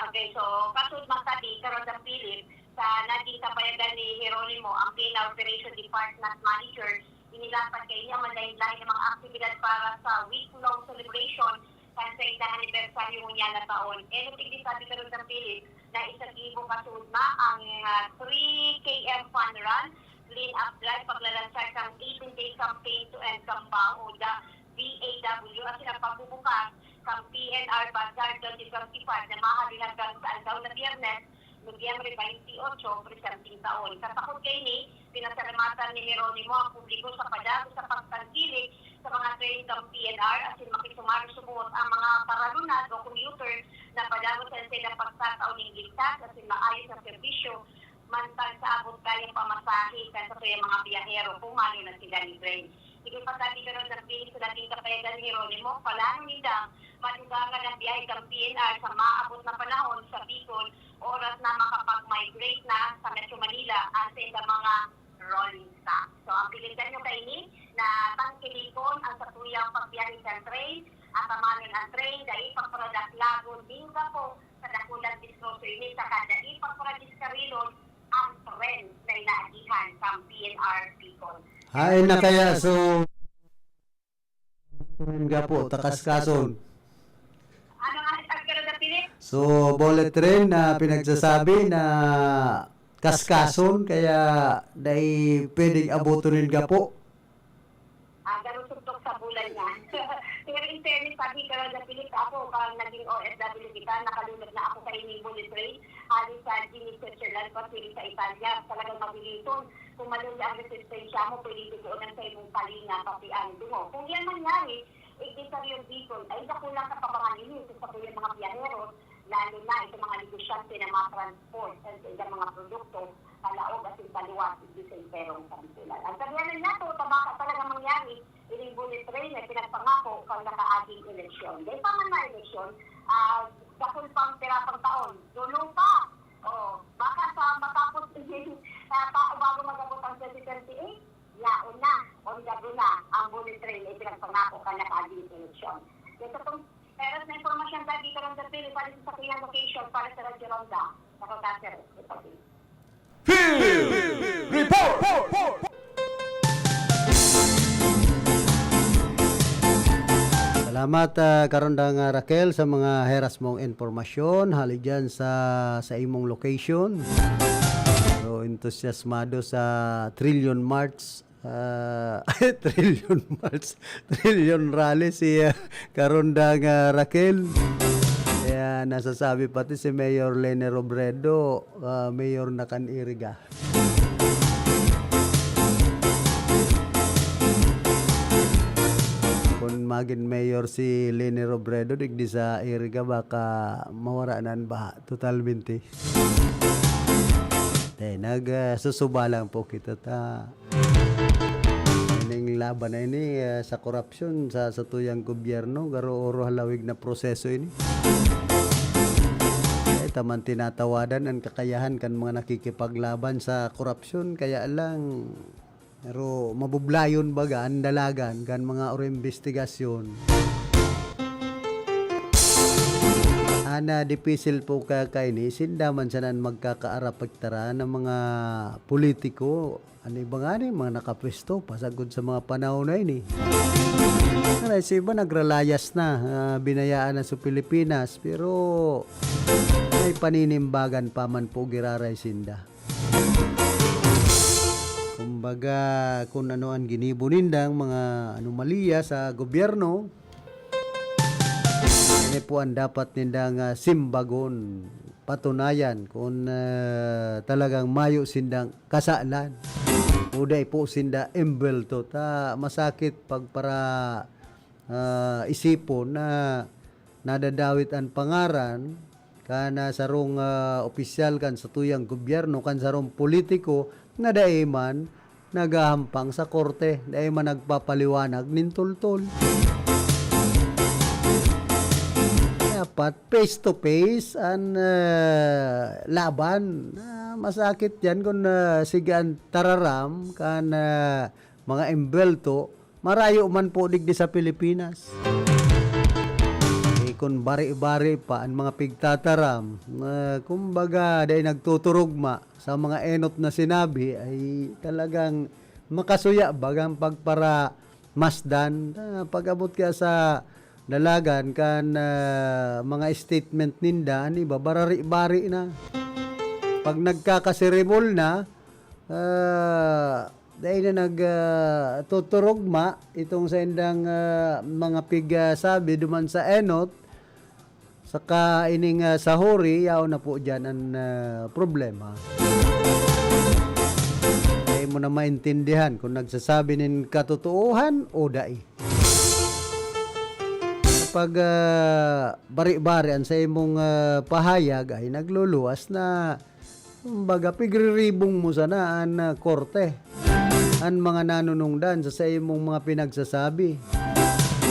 Okay, so, kasuodma, Tabi, Karondang Philip, sa naging kapayagan ni Jeronimo, ang P N R Operation Department Manager, inilatag kaini ang malain-lain na mga aktibidad para sa week-long celebration kan saindang anibersaryo ngunyan na taon. Enot digdi, Tabi, Karondang Philip, naisagibo kasuodma ang, ah, three K M Fun Run, Clean Up Drive, paglalansar kan eighteen-day campaign to end Kambao o the V A W, asin ang pagbubukas kan P N R Bazaar twenty twenty-five na mahalin hanggang sa aldaw na Biyernes, Nobyembre twenty-eight, presenteng taon. Kasakop kaini, pinasalamatan ni Jeronimo ang publiko sa padagos sa pagtangkilik sa mga train kan P N R, asin makisumaro subot ang mga paralunad o commuters na padagos sa sila pagtatao ning ligtas asin maayos na serbisyo mantang sa abot kayang pamasahe kan satuyang mga biyahero, kung mayo na sila ni train. Sige pa, Tabi, Karondang Philip, sa naging kapayagan ni Jeronimo, plano nindang madugangan ang biyahe kan P N R sa maabot na panahon sa Bicol, oras na makapag-migrate na sa Metro Manila ang saindang mga rolling stock. So, ang pilitan nyo kaini na tangkilikon ang satuyang pagbiyahe kan train, atamanon ang train, dai pagparadak lagon ning gapo sa dakulang distroso ini, saka dai pagparadiskarilon ang tren na inaagihan kan P N R Bicol. Hain na kaya, so, Gapo, ta kaskason. Ano nga, Edgar Dapilit? So, bullet train na pinagsasabi na kaskason, kaya dai pwedeng aboton nin gapo. Ah, garo suntok sa bulan niya. Pero in fairness, sabi ka lang, Dapilit, ako, pag naging O F W kita, nakalunod na ako sa ining bullet train. Hali sa Venice, Switzerland, pa sa Italia. Talagang mabilison. Kung maluya ang resistensya mo, pwede dugoon ang sa imong talinga, pati ang dungo. Kung yan mangyari, igdi sa Rio Bicol, ay dakula sa kabangan ini sa sakuyang mga biyahero, lalo na itong mga negosyante ng mga transport at sa ilang mga produkto, palaog at paluwas, igdi sa Imperong Kabitulan. Ang sabihan na niya, to, tabaka talaga mangyari, ining bullet train na pinagpangako kang nakaaging eleksyon. Dahil pa man na eleksyon, ah, dakul pang pirasang taon, dulo pa. Oh, baka sa matapos ini, ah, pa, bago mag-abot ang twenty twenty-eight, yaon na, on the go na ang bullet train na ipinagpangako kan nakaaging eleksyon. Yan sa tong-, pero sa impormasyon dahil dito lang sa Pilipinas, sa kanyang location para sa Radyo Ronda, sa Cotacer, Republic. Field Report! Salamat, ah, Karondang, ah, Raquel, sa mga heras mong impormasyon. Hali dyan sa, sa imong location. So, entusiasmado sa Trillion March, ah, Trillion March, Trillion Rally si, ah, Karondang, ah, Raquel. Kaya nasasabi pati si Mayor Leni Robredo, ah, mayor na kan Iriga. Kun magin mayor si Leni Robredo digdi sa Iriga, baka mawara na an baha totalmente. Te, nag, ah, susuba lang po kita ta. Ining laban na ini, ah, sa korupsyon sa satuyang gobyerno, garo oro halawig na proseso ini. Ay, taman tinatawadan an kakayahan kan mga nakikipaglaban sa korupsyon, kaya lang, pero mabublayon baga an dalagan kan mga oro imbestigasyon. Ana, dipisil po ka kaini, sinda man sana an magkakaarapagtara ng mga politiko. Ano iba nga ni, mga nakapwesto, pasagod sa mga panahon na ini. Aray, sa iba nagralayas na, ah, binayaan na sa Pilipinas, pero may paninimbagan pa man po giraray sinda. Kumbaga, kung ano ang ginibo nindang mga anomalya sa gobyerno, ini po ang dapat nindang, ah, simbagon, patunayan kung, ah, talagang mayo sindang kasalan o dai po sinda embwelto. Ta masakit pag para, ah, isipon na nadadawit an pangaran kan, ah, sarong, ah, opisyal kan satuyang gobyerno, kan sarong politiko na dai man naghahampang sa korte, dai man nagpapaliwanag nin toltol. Dapat face to face an, ah, laban. Ah, masakit yan kung, ah, sige an tararam kan, ah, mga embwelto, marayo man po digdi sa Pilipinas. Eh, kun bari-bari pa an mga pigtataram, ah, kumbaga, dai nagtuturugma sa mga enot na sinabi, ay talagang makasuya bagang pagparamasdan. Ah, pag-abot kaya sa dalagan kan, ah, mga statement ninda, an iba, barari-bari na. Pag nagkakasiribol na, ah, dai na nag, ah, tuturugma itong saindang, ah, mga pig, ah, sabi duman sa enot, saka ining, ah, sa huri, yaon na po diyan an, ah, problema. Dai mo na maintindihan kung nagsasabi nin katotoohan o dai. Pag, ah, bari-bari an sa imong, ah, pahayag ay nagluluwas na, kumbaga, pigriribong mo sana an, ah, korte, an mga nanunungdan sa, sa imong mga pinagsasabi.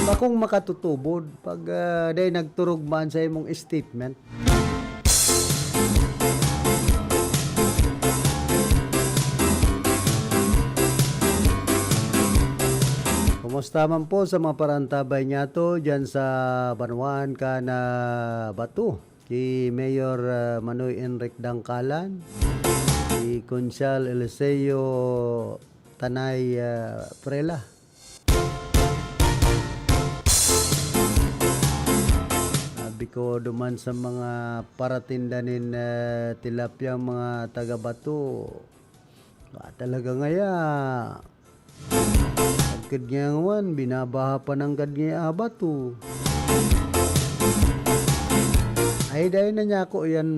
Bakong makatutubod pag, ah, dai nagturugma an sa imong statement. Kumusta man po sa mga parantabay niyato diyan sa banwaan kan, ah, Bato? Ki Mayor, ah, Manoy Enric Dangkalan, ki Konsehal Eliseo Tanay, ah, Prela. ko duman sa mga paratinda nin, eh, tilapia, mga taga Bato. Ah, talaga ngaya. Pagkad ngaya ngawan, binabaha pa nanggad ngaya Bato. Ay, dai na niya ako yan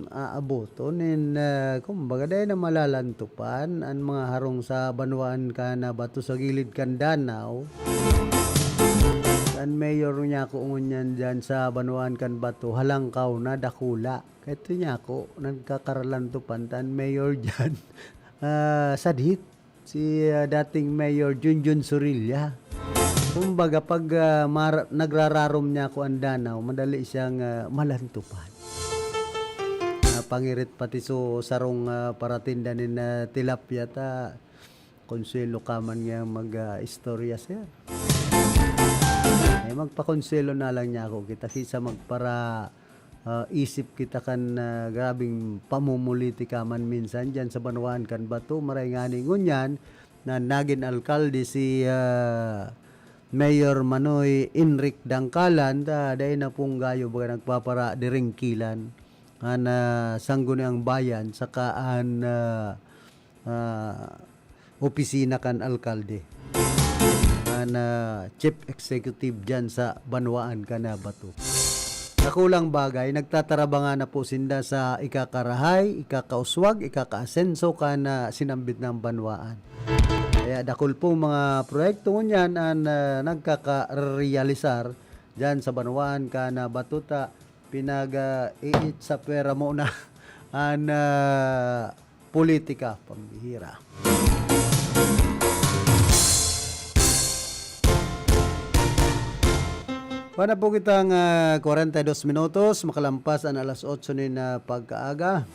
aaboton. And, ah, kumbaga, dai na malalantupan an mga harong sa banwaan kan Bato sa gilid kan danaw. An mayor niya ako ngunyan dyan sa banwaan kan Bato, halangkaw na, dakula. Kaya ito niya ako, nagkakaralantupan ta an mayor dyan. Ah, sadhit, si, ah, dating Mayor Junjun Surilla. Kumbaga, pag, ah, mara-, nagrararom niya ako ang danaw, madali siyang, ah, malantupan. Napangirit pati so sarong, ah, paratinda nin, ah, tilapia ta, konsuelo ka man nga mag, ah, istorya, sir. Eh, magpakonselo na lang niya ako. Kita kisa magpara, ah, isip kita kan, ah, grabing pamumulitika man minsan dyan sa banwaan kan Bato. Maray ngani ngunyan na nagin alkalde si, ah, Mayor Manoy Enric Dangkalan, ta dai na pong gayo baga nagpapara diringkilan an, ah, Sangguniang Bayan saka an, ah, ah, opisina kan alkalde, an, ah, chief executive dyan sa banwaan kan Bato. Dakulang bagay, nagtatarabangan na po sinda sa ikakarahay, ikakauswag, ikakaasenso kan, ah, sinambit na banwaan. Kaya dakul pong mga proyekto ngunyan an, ah, nagkakarealisar dyan sa banwaan kan Bato ta pinag, ah, iit sa pera muna an, ah, politika, pambihira. Wala po kitang, ah, kwarenta y dos minutos, makalampas an alas otso nin, ah, pagkaaga.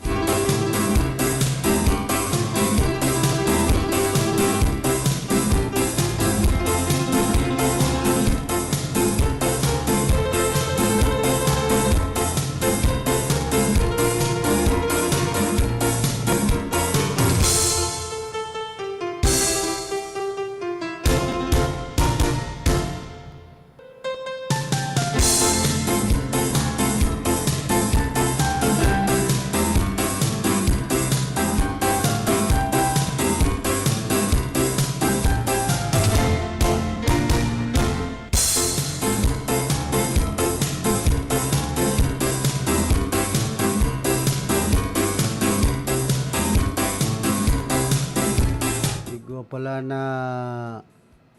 Igwa pala na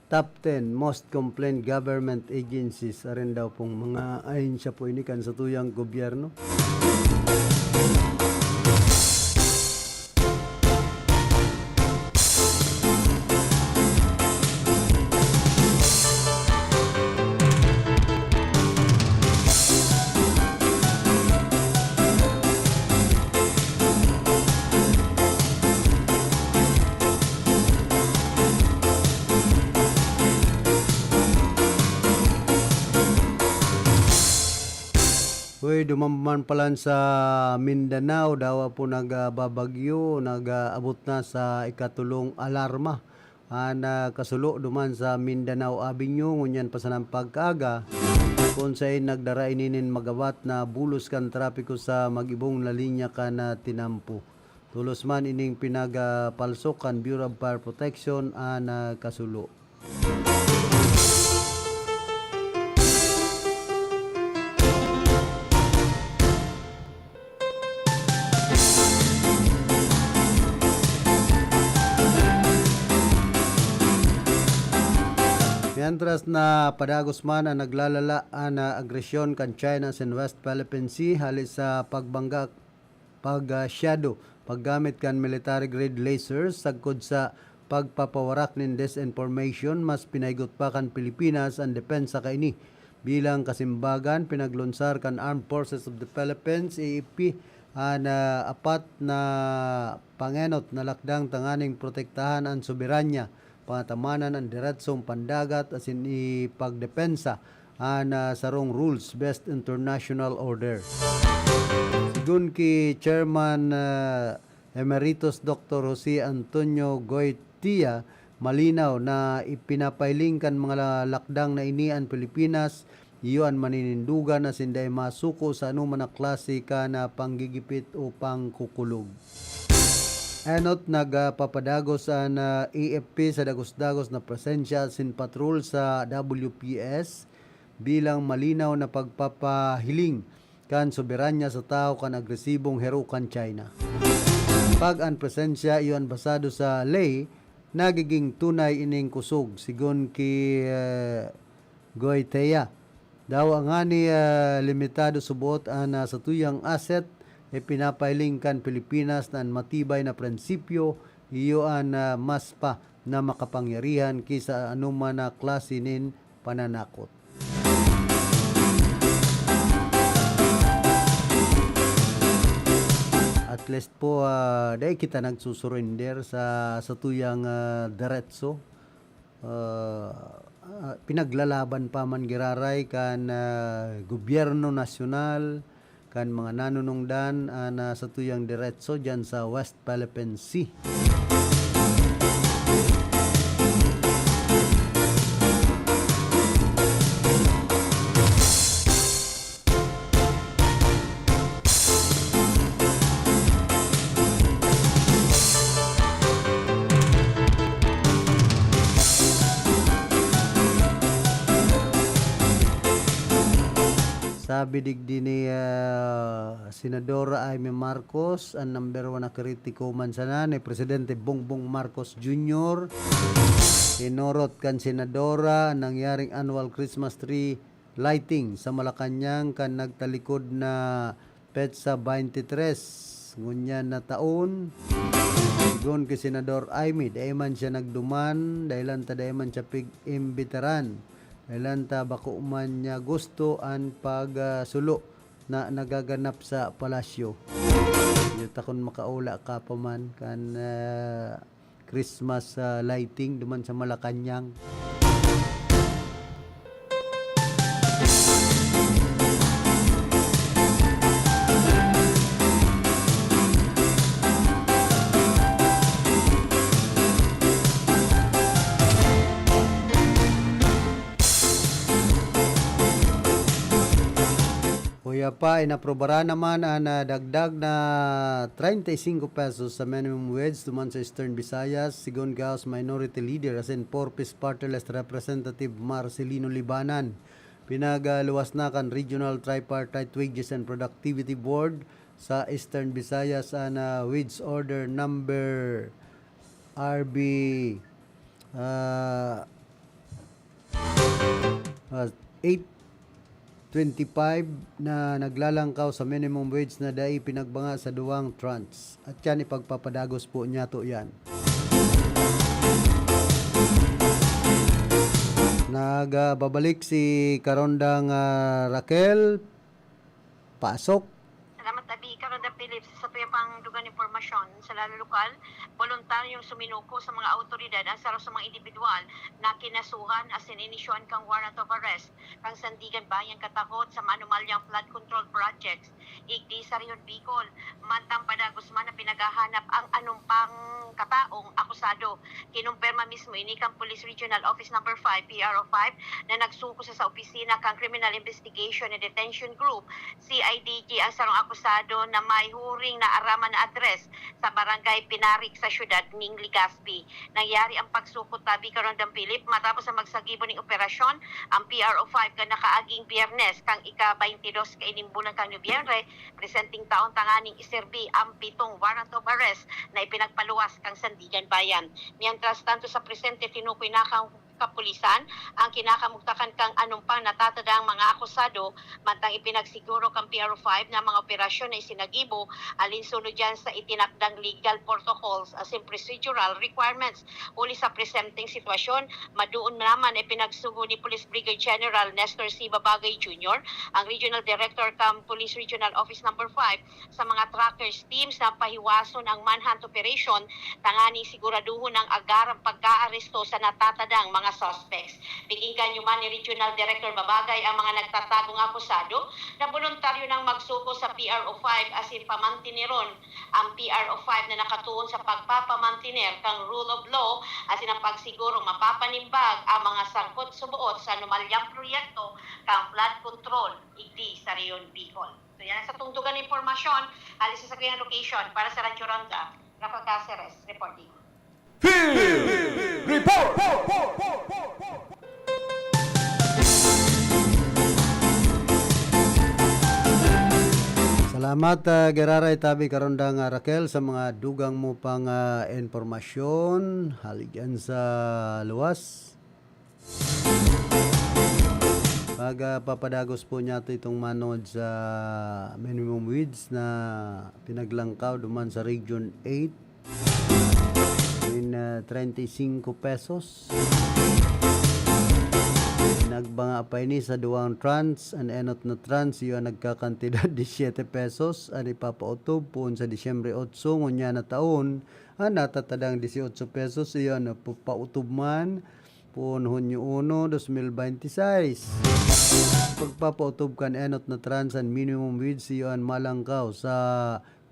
top ten most complained government agencies. Arin daw pong mga ahensya po ini kan satuyang gobyerno. Uy, duman man palan sa Mindanao, dawa po nagbabagyo, nag-aabot na sa ikatulong alarma. An, ah, kasulo duman sa Mindanao Avenue, ngunyan pa sanang pagkaaga, kun saen nagdara ini nin magawat na bulos kan trapiko sa mag-ibong na linya kan, ah, tinampo. Tolos man ining pinagpalsok kan Bureau of Fire Protection an, ah, kasulo. Mientras na padagos man an naglalala an, ah, agresyon kan China sa West Philippine Sea hali sa pagbangga pag, ah, shadow, paggamit kan military-grade lasers sagkod sa pagpapawarak nin disinformation, mas pinahigot pa kan Pilipinas an depensa kaini. Bilang kasimbagan, pinaglunsar kan Armed Forces of the Philippines, A F P, an, ah, apat na pangenot na lakdang tanganing protektahan an soberanya, pangatamanan an diretsong pandagat asin ipagdepensa an, ah, sarong rules-based international order. Sigon ki Chairman, ah, Emeritus Doktor Jose Antonio Goitia, malinaw na ipinapahiling kan mga la-, lakdang na ini an Pilipinas Iyo an maninindugan asin dai masuko sa anoman na klase kan, ah, panggigipit o pangkukulog. Enot, nagpapadagos an, ah, A F P sa dagos-dagos na presensya asin patrol sa W P S bilang malinaw na pagpapahiling kan soberanya sa tawo kan agresibong hero kan China. Pag an presensya iyo an basado sa ley, nagiging tunay ining kusog, sigon ki, eh, Goitea. Dawa ngani, ah, limitado subot an, ah, satuyang asset, ipinapahiling kan Pilipinas na an matibay na prensipyo, iyo an, ah, mas pa na makapangyarihan ki sa anoman na klase nin pananakot. At least po, ah, dai kita nagsusurrender sa satuyang, ah, diretso. Ah, ah, pinaglalaban pa man giraray kan, ah, gobyerno nasyonal, kan mga nanunungdan, ah, na satuyang diretso diyan sa West Philippine Sea. Sabi digdi ni, ah, Senadora Imee Marcos, an number one na kritiko man sana ni Presidente Bongbong Marcos Junior. Inorot kan Senadora an nangyaring annual Christmas tree lighting sa Malacañang kan nagtalikod na petsa baynte tres ngunyan na taon. Sigon ki Senador Imee, dai man siya nagduman, dahelan ta dai man siya pig-imbitaran. Dahelan ta bako man niya gusto an pag, ah, sulo na nagaganap sa palasyo. Iyo ta kun makaula ka pa man kan, ah, Christmas, ah, lighting duman sa Malacañang. Kuya pa, inaprobaran naman an, ah, dagdag na treinta y cinco pesos sa minimum wage duman sa Eastern Visayas, sigon ki House Minority Leader asin Four Ps Party List Representative Marcelino Libanan. Pinagluwas na kan Regional Tripartite Wages and Productivity Board sa Eastern Visayas an, ah, Wage Order Number R B, ah, ah, eight twenty-five na naglalangkaw sa minimum wage na dai pinagbanga sa duwang tranche. At yan, ipagpapadagos po niyato yan. Nagbabalik si Karondang, ah, Raquel. Pasok. Salamat, Abi. Karon, Da Philip, sa sato pang dugang impormasyon, sa lalo lokal, voluntaryong suminuko sa mga awtoridad ang saro sa mga indibidwal na kinasuhan asin inisyohan kan warrant of arrest kan Sandiganbayan Katakot sa maanomalyang flood control projects, igdi sa Rehiyon Bicol. Mantang padagos man na pinaghahanap ang anumpang kataong akusado. Kinumpirma mismo ini kan Police Regional Office Number five, P R O five, na nagsuko sa, sa opisina kan Criminal Investigation and Detention Group, C I D G, ang sarong akusado na may huring naaraman na address sa Barangay Pinarik sa siyudad ning Legazpi. Nangyari ang pagsukot, tabi karon, Dan Philip, matapos ang magsagibo ning operasyon ang P R O five kan nakaaging Biyernes, kang ika-baynte dos kaining bulan kan Nobyembre, presenteng taon, tanganing iserbi ang pitong warrant of arrest na ipinagpaluwas kan Sandiganbayan. Mientras tanto, sa presente, tinukoy na kan kapulisan ang kinakamugtakan kan anumpang natatadang mga akusado, mantang ipinagsiguro kan P R O five na mga operasyon na isinagibo alinsunod yan sa itinakdang legal protocols asin procedural requirements. Huli sa presenteng sitwasyon, maduon naman na ipinagsugo ni Police Brigadier General Nestor C. Babagay Junior, ang Regional Director kan Police Regional Office Number five, sa mga trackers teams na pahiwason ang manhunt operation tanganing siguraduhon ang agarang pagkaaresto sa natatadang mga suspects. Pininggan man ni Regional Director Babagay ang mga nagtatagong akusado na boluntaryo nang magsuko sa P R O five asin pamantiniron ang P R O five na nakatuon sa pagpapamantener kan rule of law asin ang pagsigurong mapapanimbag ang mga sangkot suboot sa anomalyang proyekto kan flood control igdi sa Rehiyon Bicol. So, yan ang satong dugang impormasyon hali sa sagrihang location. Para sa Radyo Ronda, Rafa Caceres reporting. Field Report! Salamat, ah, giraray tabi karon da nga Raquel, sa mga dugang mo pang, ah, impormasyon hali dyan sa luwas. Pagpapadagos po niyato itong manod sa minimum wage na pinaglangkaw duman sa Region eight in, ah, treinta y cinco pesos. Nagbanga pa ini sa duwang tranche. An enot na tranche, iyo an nagkakantidad di siete pesos. An ipapautob poon sa Disyembre otso ngunyan na taon, an natatadang dieciocho pesos, iyo an papautob man poon Hunyo uno, dos mil bente y seis. Pagpapautob kan enot na tranche an minimum wage, iyo an malangkaw sa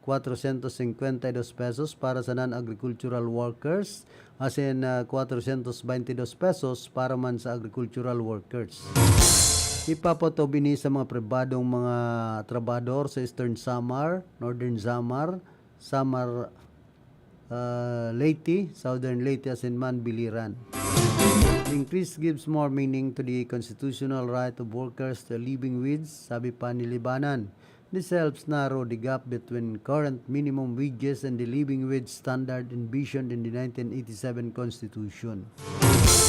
cuatrocientos cincuenta y dos pesos para sa non-agricultural workers, asin, ah, cuatrocientos veinte y dos pesos para man sa agricultural workers. Ipapautob ini sa mga pribadong mga trabahador sa Eastern Samar, Northern Samar, Samar, ah, Leyte, Southern Leyte, asin man Biliran. The increase gives more meaning to the constitutional right of workers to a living wage, sabi pa ni Libanan. This helps narrow the gap between current minimum wages and the living wage standard envisioned in the nineteen eighty-seven Constitution,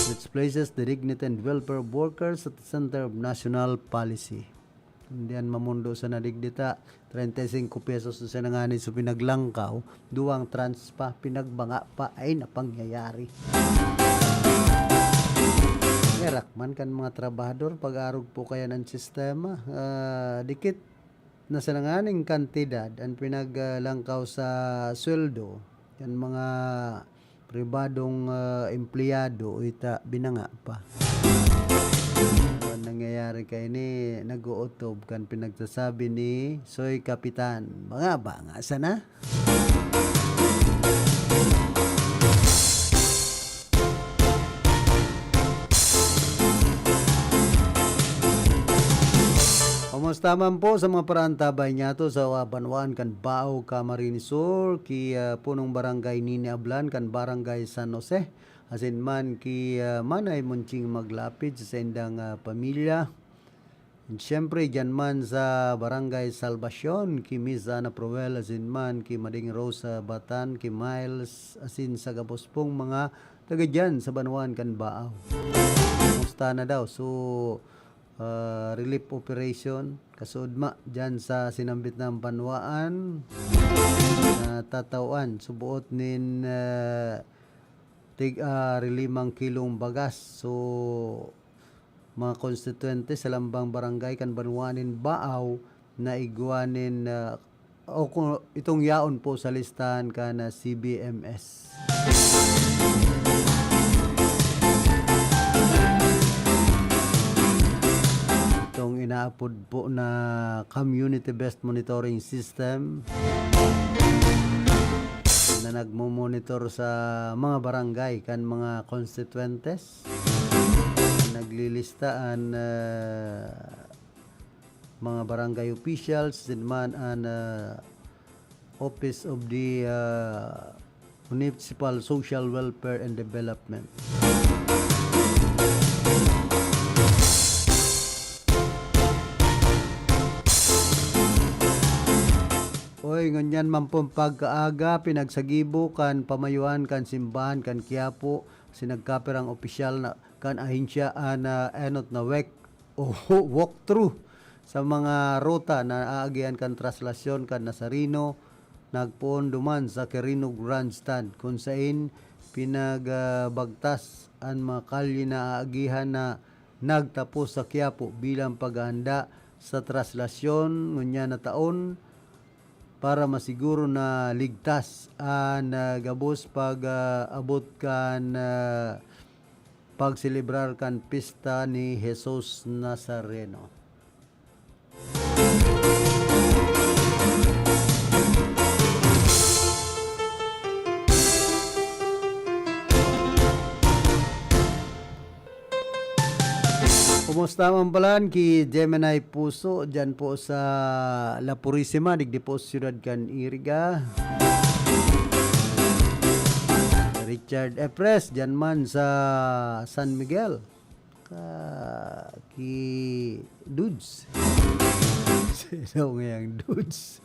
which places the dignity and welfare of workers at the center of national policy. Hindi yan mamundo sa nadigdita. Treinta y cinco pesos na siya nangani sa pinaglangkaw, duwang tranche pa, pinagbanga pa, ay napangyayari. Erak man kan mga trabahador, pag-arog po kaya ng sistema, ah, dikit na sa nanganing kantidad ang pinaglangkaw sa sweldo kan mga pribadong, ah, empleyado, ita binanga pa. Ang nangyayari kaini, nag-uutob kan pinagsasabi ni Soy Kapitan. Mga banga sana. Kumusta man po sa mga paraantabay niyato sa banwaan kan Bao, Camarines Sur, ki, ah, punong barangay Nini Ablan kan Barangay San Jose, asin man ki, ah, Manay Monching Maglapid sa saindang, ah, pamilya. Siyempre, diyan man sa Barangay Salvacion, ki Miss Ana Proel, asin man ki Mading Rosa Batan, ki Miles, asin sa gabos pong mga taga diyan sa banwaan kan Bao. Kumusta na daw? So, ah, relief operation, kasuodma, diyan sa sinambit na banwaan, na tatawan, subuot nin, ah, tig, ah, rilimang kilong bagas. So, mga konstituyente sa lambang barangay kan banwaan nin Bao na igwa nin, ah, o kung itong yaon po sa listahan kan, ah, C B M S. Itong inaapod po na Community Based Monitoring System na nagmo-monitor sa mga barangay kan mga konstituyentes. Naglilista an, ah, mga barangay officials, din man an, ah, Office of the, ah, Municipal Social Welfare and Development. Oy, ngunyan man pong pagkaaga, pinagsagibo kan pamayohan kan simbahan kan Quiapo, si nagkapirang opisyal na kan ahensya an, ah, enot na wek o walkthrough sa mga ruta na aagihan kan traslasyon kan Nazareno, nagpoon duman sa Quirino Grandstand, kun sain pinagbagtas an mga kalye na aagihan na nagtapos sa Quiapo bilang paghahanda sa traslasyon ngunyan na taon para masiguro na ligtas an, ah, gabos pag, ah, abot kan, ah, pagselebrar kan pista ni Jesus Nazareno. Kumusta man palan ki Gemini Puso dyan po sa La Purisima, digdi po sa siyudad kan Iriga. Richard Epres dyan man sa San Miguel. Ka, ki Dudes. Sino ngayang Dudes?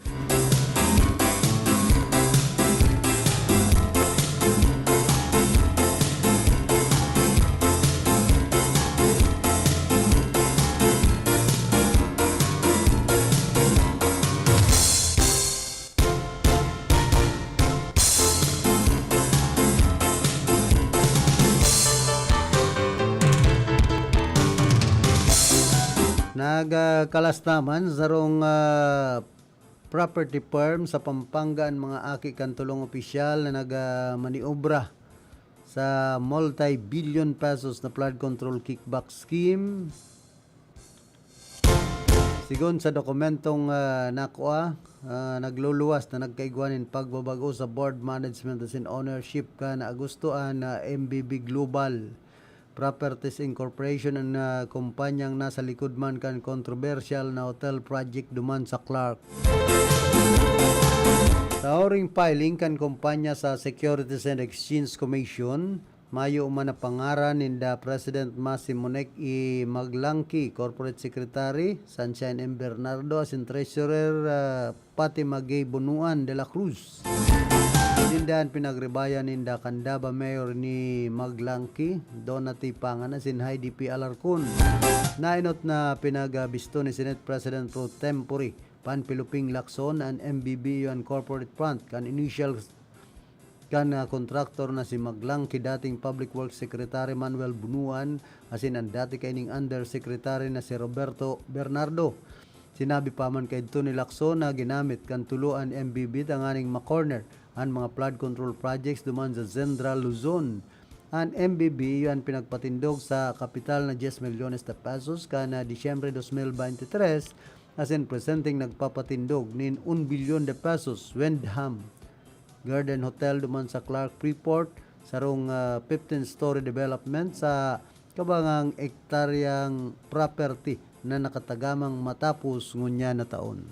Nagkalas naman sarong, ah, property firm sa Pampanga an mga aki kan tolong opisyal na nagmaniobra sa multi-billion pesos na flood control kickback scheme. Sigon sa dokumentong, ah, nakua, ah, nagluluwas na nagkaigwa nin pagbabago sa board management asin ownership kan Agosto an, ah, M B B Global Properties Incorporation, an, ah, kumpanyang nasa likod man kan kontrobersyal na hotel project duman sa Clark. Sa huring filing kan kumpanya sa Securities and Exchange Commission, mayo man na pangaran ninda President Massimo Monek I. Maglangki, Corporate Secretary, Sunshine M. Bernardo, asin Treasurer, ah, Fatima Gay Bonuan de la Cruz. Ninda an pinagribayan ninda kan Davao Mayor ni Maglangki, Donna T. Pangan, asin Heidi P. Alarcon. Nainot na pinagbisto ni Senate President pro tempore Panfilo Ping Lacson an M B B iyo an corporate front kan initial kan, ah, kontraktor na si Maglangki dating Public Works Secretary Manuel Bunuan asin an dati kaining Undersecretary na si Roberto Bernardo. Sinabi pa man kaidto ni Lacson na ginamit kan tulo an M B B tanganing ma-corner an mga flood control projects duman sa Central Luzon. An M B B iyo an pinagpatindog sa kapital na diez milyones de pesos kan, ah, Disyembre dos mil bente tres, asin presenteng nagpapatindog nin un bilyon de pesos, Wyndham Garden Hotel duman sa Clark Freeport, sarong, ah, fifteen-story development sa kabangang ektaryang property na nakatagamang matapos ngunyan na taon.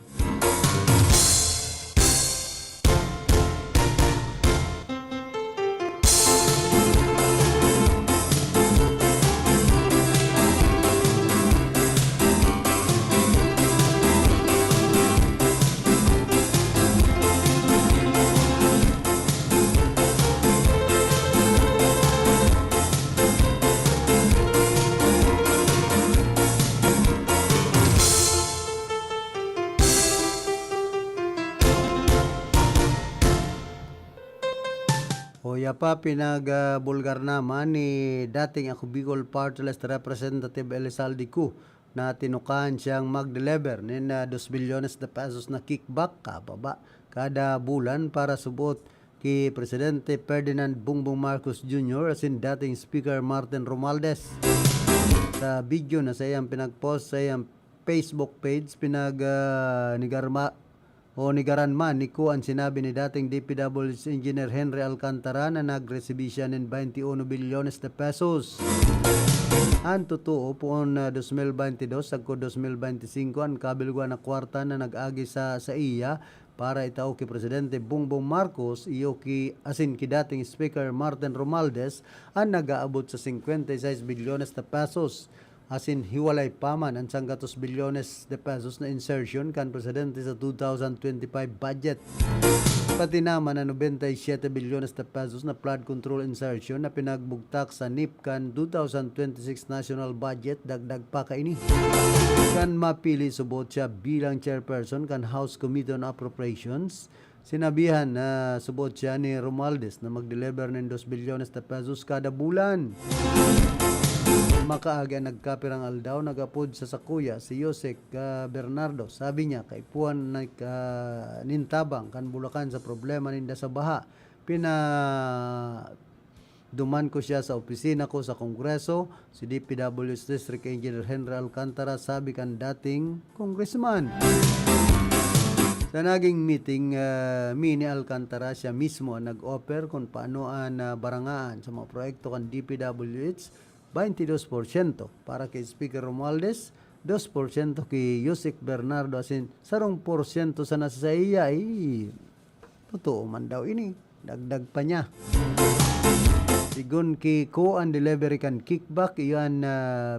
Hoya pa, pinagbulgar naman ni dating Ako Bicol Party List Representative Elizalde Co na tinukahan siyang mag-deliver nin, ah, dos bilyones de pesos na kickback kababa kada bulan para subot ki Presidente Ferdinand Bongbong Marcos Junior asin dating Speaker Martin Romualdez. Sa video na saiyang pinag-post sa iyang Facebook page, pinag, ah, nigarma-, o nigaran man ni Co an sinabi ni dating D P W H Engineer Henry Alcantara na nagresibi siya nin twenty-one bilyones de pesos. An totoo, poon na dos mil bente dos sagkod dos mil bente singko an kabilwan na kwarta na nag-agi sa saiya para itao ki Presidente Bongbong Marcos, iyo ki, asin ki dating Speaker Martin Romualdez, an nag-aabot sa cincuenta y seis bilyones de pesos. Asin hiwalay pa man an sanggatos bilyones de pesos na insertion kan presidente sa two thousand twenty-five budget. Pati naman an noventa y siete bilyones de pesos na flood control insertion na pinagbugtak sa NEP kan two thousand twenty-six national budget, dagdag pa kaini. Kan mapili subot siya bilang chairperson kan House Committee on Appropriations, sinabihan na subot siya ni Romualdez na mag-deliver nin dos bilyones de pesos kada bulan. Makaagi an nagkapirang aldaw, nag-apod sa sakuya si Yosek, ah, Bernardo. Sabi niya, kaipuhan na, ah, nin tabang kan Bulacan sa problema ninda sa baha. Pina-, duman ko siya sa opisina ko sa Kongreso, si D P W H District Engineer Henry Alcantara, sabi kan dating congressman. Sa naging meeting, ah, mi ni Alcantara, siya mismo an nag-offer kun paano an, ah, barangaan sa mga proyekto kan D P W H baynte dos porsyento para ki Speaker Romualdez, dos porsyento ki Usec Bernardo asin sarong porsyento sana sa iya. Ay, totoo man daw ini. Dagdag pa niya. Sigon ki Kuan, delivery kan kickback, iyan na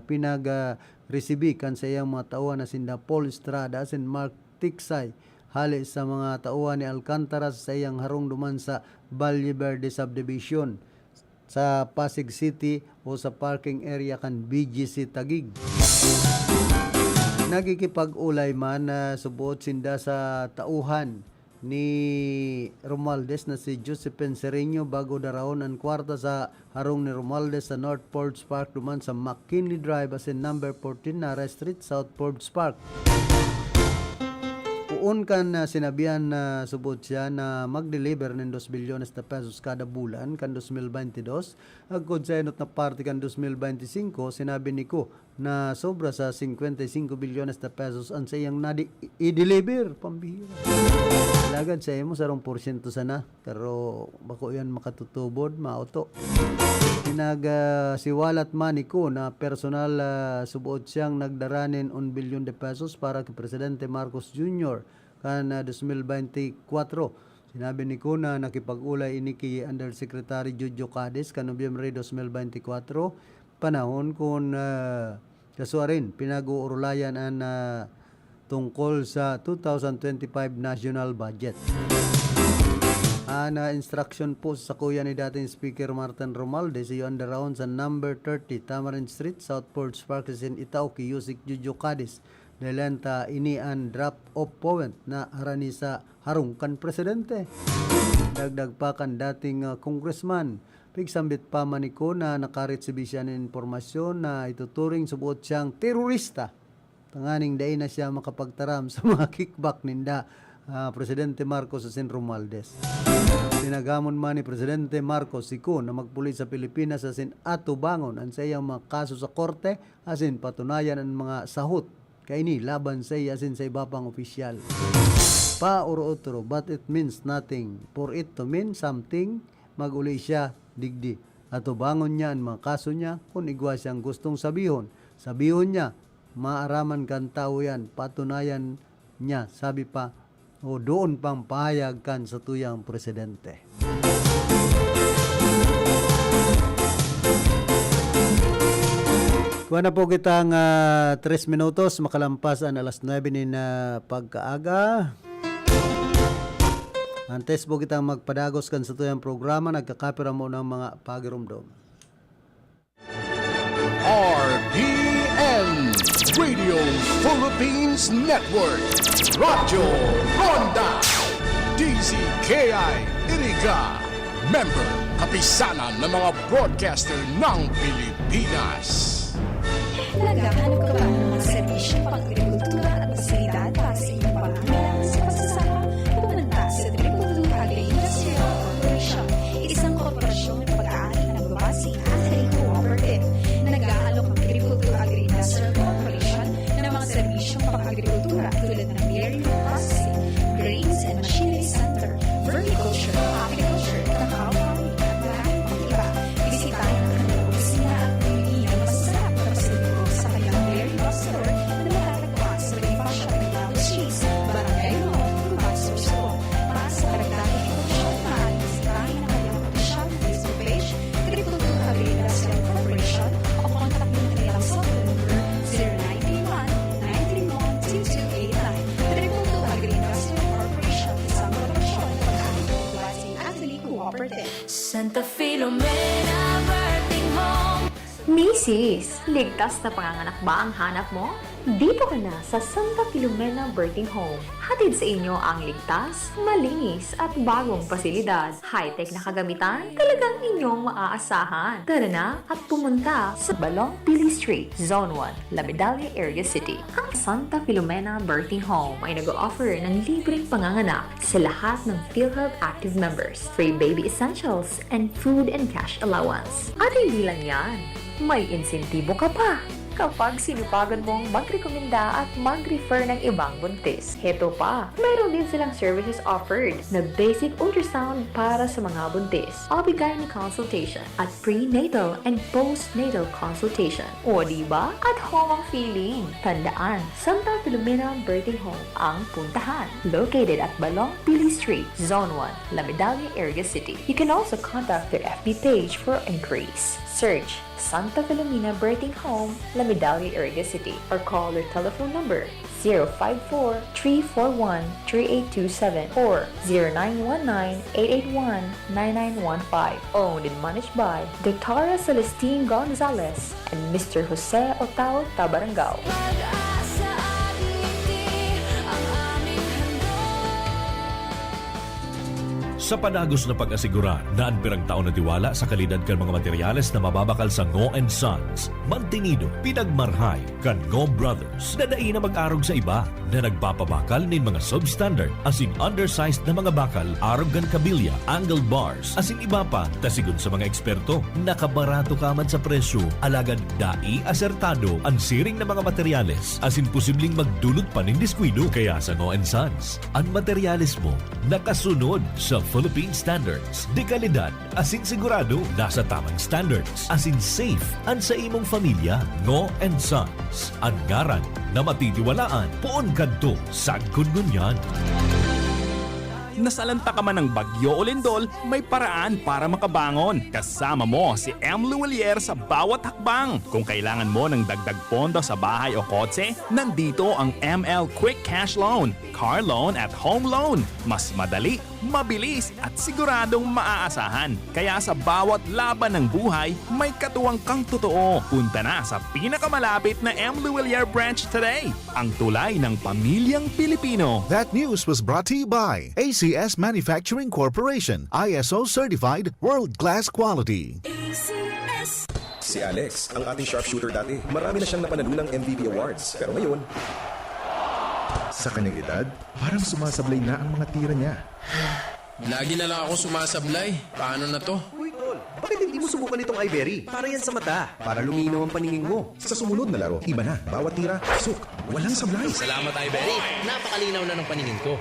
pinag-, ah, resibi kan saiyang mga tauhan na sinda Paul Estrada asin Mark Tiksay, hale sa mga tauhan ni Alcantara sa saiyang harong duman sa Valle Verde Subdivision, sa Pasig City o sa parking area kan B G C Taguig. Nagkikipag-olay man na suboot sinda sa tauhan ni Romualdez na si Josephine Sereno bago darahon an kwarta sa harong ni Romualdez sa North Forbes Park duman sa McKinley Drive asin number fourteen Nara Street, South Forbes Park. Poon kan, ah, sinabihan na suboot siya na mag-deliver nin dos bilyones na pesos kada bulan kan dos mil baynte dos, agkod sa enot na parte kan dos mil baynte singko, sinabi ni Koo na sobra sa singkwenta y singko bilyones na pesos an saiyang nadi-, i-deliver. Pambihira. Alagad sa imo, sarong porsyento sana. Pero bako yan makatutubod, mauto. Pinag, ah, siwalat man ni Koo na personal, ah, suboot siyang nagdara nin un bilyon de pesos para ki Presidente Marcos Junior kan, ah, dos mil baynte kwatro. Sinabi ni Koo na nakipag-olay ini ki Undersecretary Jojo Cadiz kan Nobyembre dos mil baynte kwatro, panahon kun, ah, kasuarin pinag-uurulayan an, ah, tungkol sa two thousand twenty-five national budget. An, ah, instruction po sa sakuyan ni dating Speaker Martin Romualdez iyo an daraon sa number thirty Tamarind Street, South Forbes Park, asin itao ki Usec Jojo Cadiz. Dahil ta ini an drop-off point na harani sa harong kan presidente. Dagdag pa kan dating, ah, congressman, pigsambit pa man ni Koo na nakaresibi siya nin impormasyon na ituturing suboot siyang terorista, tanganing dai na siya makapagtaram sa mga kickback ninda, ah, Presidente Marcos asin Romualdez. Pinagamon man ni Presidente Marcos si Koo na magpuli sa Pilipinas asin atubangon an saiyang mga kaso sa korte asin patunayan an mga sahot kaini laban saiya asin sa iba pang opisyal. Pa or otro, but it means nothing. For it to mean something, mag-uli siya digdi. Atubangon niya an mga kaso niya, kun igwa siyang gustong sabihon, sabihon niya, maaraman kan tawo yan, patunayan niya, sabi pa, o doon pang pahayag kan satuyang presidente. Kuha na po kitang, ah, tres minutos, makalampas an alas nuebe nin, ah, pagkaaga. Antes po kitang magpadagos kan satuyang programa, nagkakapira mo ng mga pagirumdom. R P N, Radio Philippines Network, Radyo Ronda, D Z K I Iriga, member, Kapisanan ng mga Broadcaster ng Pilipinas. Naghahanap ka ba ng mga serbisyong pang-agrikultura at pasilidad para sa iyong pangangailangan sa pagsasaka? Pumunta sa Triple Two Agri-Industrial Corporation, isang korporasyon na pag-aari ng Babasi Agri Cooperative. Nag-aalok ang Triple Two Agri-Industrial Corporation ng mga serbisyong pang-agrikultura tulad ng dairy processing, grains and machinery center, vermiculture, apiculture, cacao farming, at maraming pang iba. Bisitahin ang kanilang opisina at bumili ng masasarap na pasalubong sa kanilang dairy box store na matatagpuan sa Bonifacio Arellano Street, Barangay Lolo, Cubao, Sorsogon. Para sa karagdagang impormasyon, maaaring bisitahin ang kanilang opisyal na Facebook page, Triple Two Agri-Industrial Corporation, o kontakin ang kanilang cellphone number, zero nine three one, nine three one, two two eight nine. Triple Two Agri-Industrial Corporation, isang korporasyon na pag-aari ng Babasi Agri Cooperative. Santa Filomena Birthing Home. Misis, ligtas na panganganak ba ang hanap mo? Dito ka na sa Santa Filomena Birthing Home. Hatid sa inyo ang ligtas, malinis at bagong pasilidad. High-tech na kagamitan, talagang inyong maaasahan. Tara na at pumunta sa Balong Pili Street, Zone one, La Medalla, Area City. Ang Santa Filomena Birthing Home ay nag-o-offer ng libreng panganganak sa lahat ng PhilHealth Active members, free baby essentials, and food and cash allowance. At hindi lang yan, may insentibo ka pa! kapag sinupagan mong magrekomenda at mag-refer ng ibang buntis. Heto pa, meron din silang services offered na basic ultrasound para sa mga buntis, O B-gyne consultation, at prenatal and postnatal consultation. O di ba? At home ang feeling! Tandaan, Santa Filomena Birthing Home ang puntahan. Located at Balong Pili Street, Zone one, La Medalla, Iriga City. You can also contact their F B page for inquiries. Search Santa Filomena Birthing Home, La Medalla, Iriga City, or call their telephone number zero five four, three four one, three eight two seven or zero nine one nine, eight eight one, nine nine one five. Owned and managed by Doctora Celestine Gonzalez and Mister Jose Otao Tabarangao. Pag-asa at ngiti ang aming handog. Sa padagos na pag-asigurar na an pirang taon na tiwala sa kalidad kan mga materyales na mababakal sa Ngo and Sons, mantinido, pinagmarhay kan Ngo Brothers na dai na mag-arog sa iba na nagpapabakal nin mga substandard asin undersized na mga bakal arog kan kabilya, angle bars, asin iba pa, ta sigon sa mga eksperto, nakabarato ka man sa presyo, alagad dai asertado an siring na mga materyales asin posibleng magdulot pa nin diskuido. Kaya sa Ngo and Sons, an materyales mo nakasunod sa Philippine standards de kalidad asin sigurado nasa tamang standards asin safe an sa imong pamilya. Ngo and Sons, an ngaran na matitiwalaan poon kadto sagkod ngunyan. Nasalanta ka man ng bagyo o lindol, may paraan para makabangon. Kasama mo si M. Luwilier sa bawat hakbang. Kung kailangan mo ng dagdag pondo sa bahay o kotse, nandito ang M L Quick Cash Loan, Car Loan at Home Loan. Mas madali, mabilis at siguradong maaasahan. Kaya sa bawat laban ng buhay, may katuwang kang totoo. Punta na sa pinakamalapit na M. Luwilier branch today. Ang tulay ng pamilyang Pilipino. That news was brought to you by A C S Manufacturing Corporation, I S O certified, world-class quality. A C S. Si Alex, ang ating sharpshooter dati. Marami na siyang napanalunang M V P awards. Pero ngayon, sa kanyang edad, parang sumasablay na ang mga tira niya. Lagi na lang ako sumasablay. Paano na 'to? Uy, tol, bakit hindi mo subukan itong Iberry? Para yan sa mata. Para luminaw ang paningin mo. Sa sumunod na laro, iba na. Bawat tira, suk. Walang sablay. Salamat, Iberry. Napakalinaw na ng paningin ko.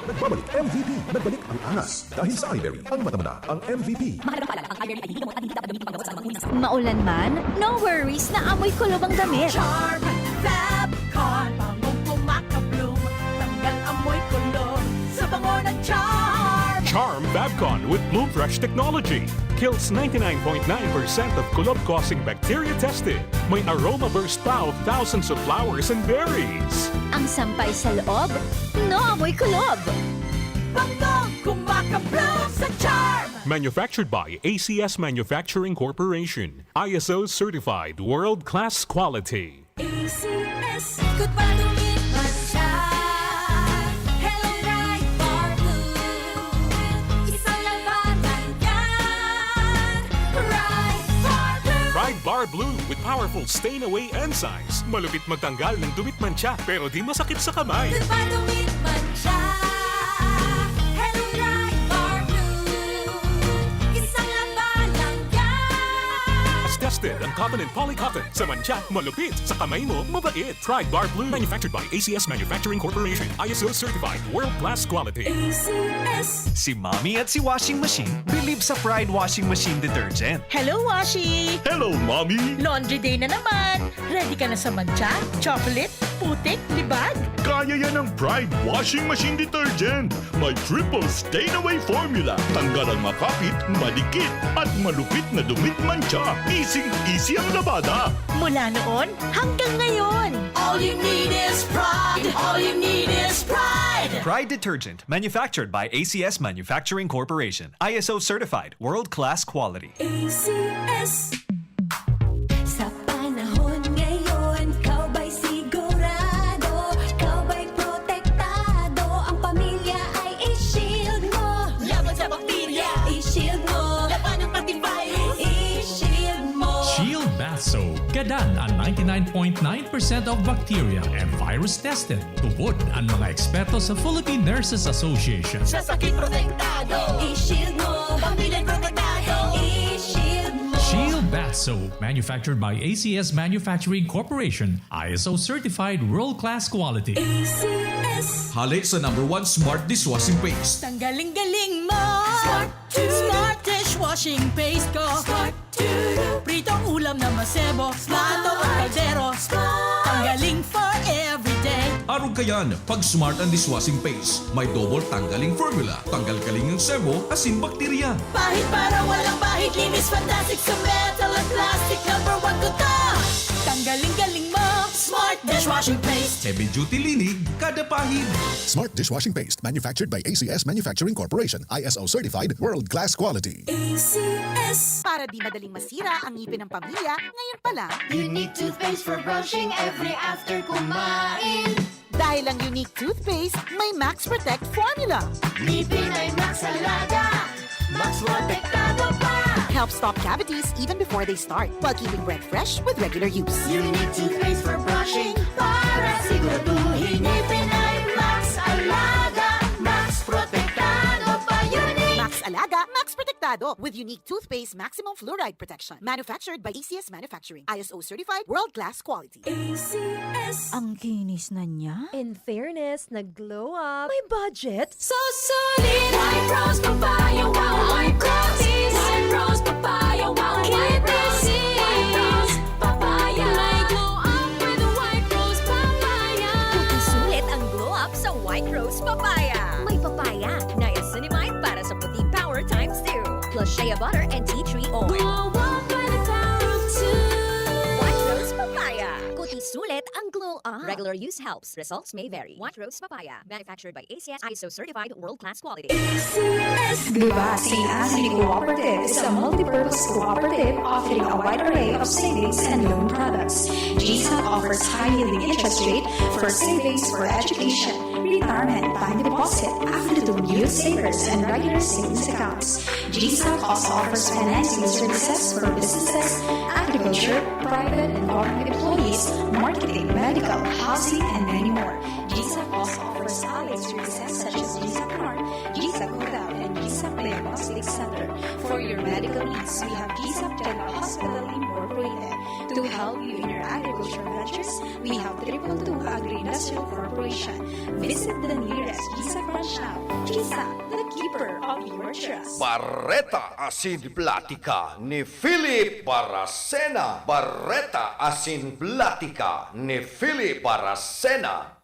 Nagbabalik M V P. Nagbalik ang angas. Dahil sa Iberry, ang mata mo na ang M V P. Mahalagang paalala, ang Iberry ay hindi gamot at hindi dapat gamitin panggawa sa anumang uri ng sakit. Maulan man, no worries na amoy kulob ang damit. Charm Fab Con, bangong kumakabloom, tanggal amoy kulob sa bango ng Charm. Charm Fab Con with Bloom Fresh technology kills ninety-nine point nine percent of kulob-causing bacteria tested. May aroma burst pa of thousands of flowers and berries. Ang sampay sa loob, no amoy kulob. Bangong kumakabloom sa Charm. Manufactured by A C S Manufacturing Corporation. I S O certified world-class quality. A C S. Ikot pa, dumit man siya. Hello, Pride Bar Blue. Isang labanan yan. Pride Bar Blue. Pride Bar Blue with powerful stain away enzymes. Malupit magtanggal ng dumit mantsa, pero di masakit sa kamay. Ikot pa, dumit man siya. Hello, Pride Bar Blue. Isang labanan yan. Tested ang cotton and poly cotton. Sa mantsa, malupit. Sa kamay mo, mabait. Pride Bar Blue. Manufactured by A C S Manufacturing Corporation. I S O certified. World class quality. A C S. Si Mommy at si Washing Machine believe sa Pride Washing Machine Detergent. Hello, Washi! Hello, Mommy! Laundry day na naman! Ready ka na sa mantsa, chocolate, putik, libag? Kaya yan ng Pride Washing Machine Detergent. May triple stain away formula. Tanggal ang makapit, madikit, at malupit na dumit mantsa. Easy-easy ang labada. Mula noon hanggang ngayon. All you need is Pride. All you need is Pride. Pride Detergent, manufactured by A C S Manufacturing Corporation. I S O certified, world-class quality. A C S. Sa panahon ngayon, ikaw ba'y sigurado? Ikaw ba'y protektado? Ang pamilya ay i-shield mo. Laban sa bakterya, i-shield mo. Labanan pati virus, i-shield mo. Shield Bath Soap. Gadan an ninety-nine point nine percent of bacteria and virus tested. Tubod an mga eksperto sa Philippine Nurses Association. Sa sakit protektado, i-shield mo. Pamilya protektado, i-shield mo. Shield Bath So, manufactured by A C S Manufacturing Corporation, I S O certified world-class quality. A C S. Hale sa number one smart dishwashing paste. Tanggaling-galing mo! Smart to. Smart dishwashing paste ko. Smart to. Pritong ulam na masebo. Smart. Bato o kaldero. Smart. Tanggaling for everyday. Arog kayan, pag Smart ang dishwashing paste, may double tanggaling formula. Tanggal-galing ang sebo, asin bakterya. Pahid para walang bahid, linis fantastic sa metal at plastic. Number one ko to. Tanggaling-galing mo. Smart dishwashing paste. Heavy duty linig, kada pahid. Smart dishwashing paste, manufactured by A C S Manufacturing Corporation, I S O certified, world-class quality. A C S. Para di madaling masira ang ngipin ng pamilya, ngayon pa lang. Unique toothpaste for brushing every after kumain. Dahil ang Unique Toothpaste may Max Protect Formula. Ngipin ay Max Alaga, Max Protektado pa. Help stop cavities even before they start, while keeping breath fresh with regular use. Unique toothpaste for brushing para siguraduhin ngipin ay Max Alaga, Max Protektado pa. Unique. Max Alaga, Max Protektado with Unique Toothpaste Maximum Fluoride Protection. Manufactured by A C S Manufacturing. I S O certified, world-class quality. A C S. Ang kinis na niya. In fairness, nag-glow up. May budget. So solid! White Rose Papaya, wow! White Rose! White Rose Papaya, wow! White Rose! White Rose Papaya! May glow up with White Rose Papaya! Puti sulit ang glow up sa White Rose Papaya. May papaya, niacinamide para sa puti power times two. Plus shea butter and tea tree oil. Glow up by the power of two. White Rose Papaya. Puti sulit ang glow up. Regular use helps. Results may vary. White Rose Papaya. Manufactured by A C S, I S O certified, world-class quality. A C S. Global Saint Anthony Cooperative is a multi-purpose cooperative offering a wide array of savings and loan products. G SAC offers high-yielding interest rate for savings for education, retirement, time deposit, affluent youth savers, and regular savings accounts. G SAC also offers financing services for businesses, agriculture, private and government employees, marketing, medical, housing, and many more. G SAC also offers allied services such as G SAC North, G SAC Hotel, and G SAC Diagnostic Center. For your medical needs, we have G SAC General Hospital Incorporated. To help you in your agriculture ventures, we have Triple Two Agri-Industrial Corporation. Visit the nearest G SAC branch now. G SAC, the keeper of your trust. Bareta asin Platika ni Philip Baracena. Bareta asin Platika ni Philip Baracena.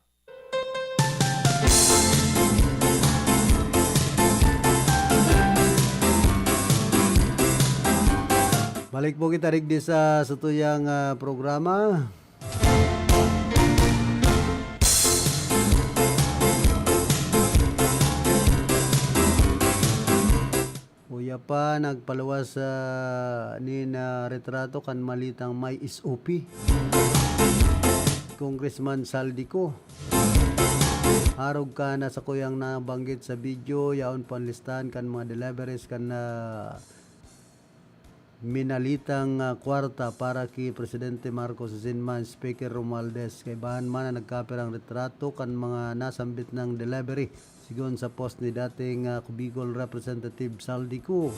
Balik po kita digdi sa satuyang, ah, programa. Uya pa, nagpaluwas, ah, nin, ah, retrato kan malitang may S O P. Congressman Zaldy Co. Arog kan sakuyang nabanggit sa video, yaon po an listahan kan mga deliveries kan, ah, minalitang, ah, kwarta para ki Presidente Marcos asin man Speaker Romualdez. Kaibahan man na nagkapirang retrato kan mga nasambit nang delivery, sigon sa post ni dating, ah, Bicol Representative Zaldy Co.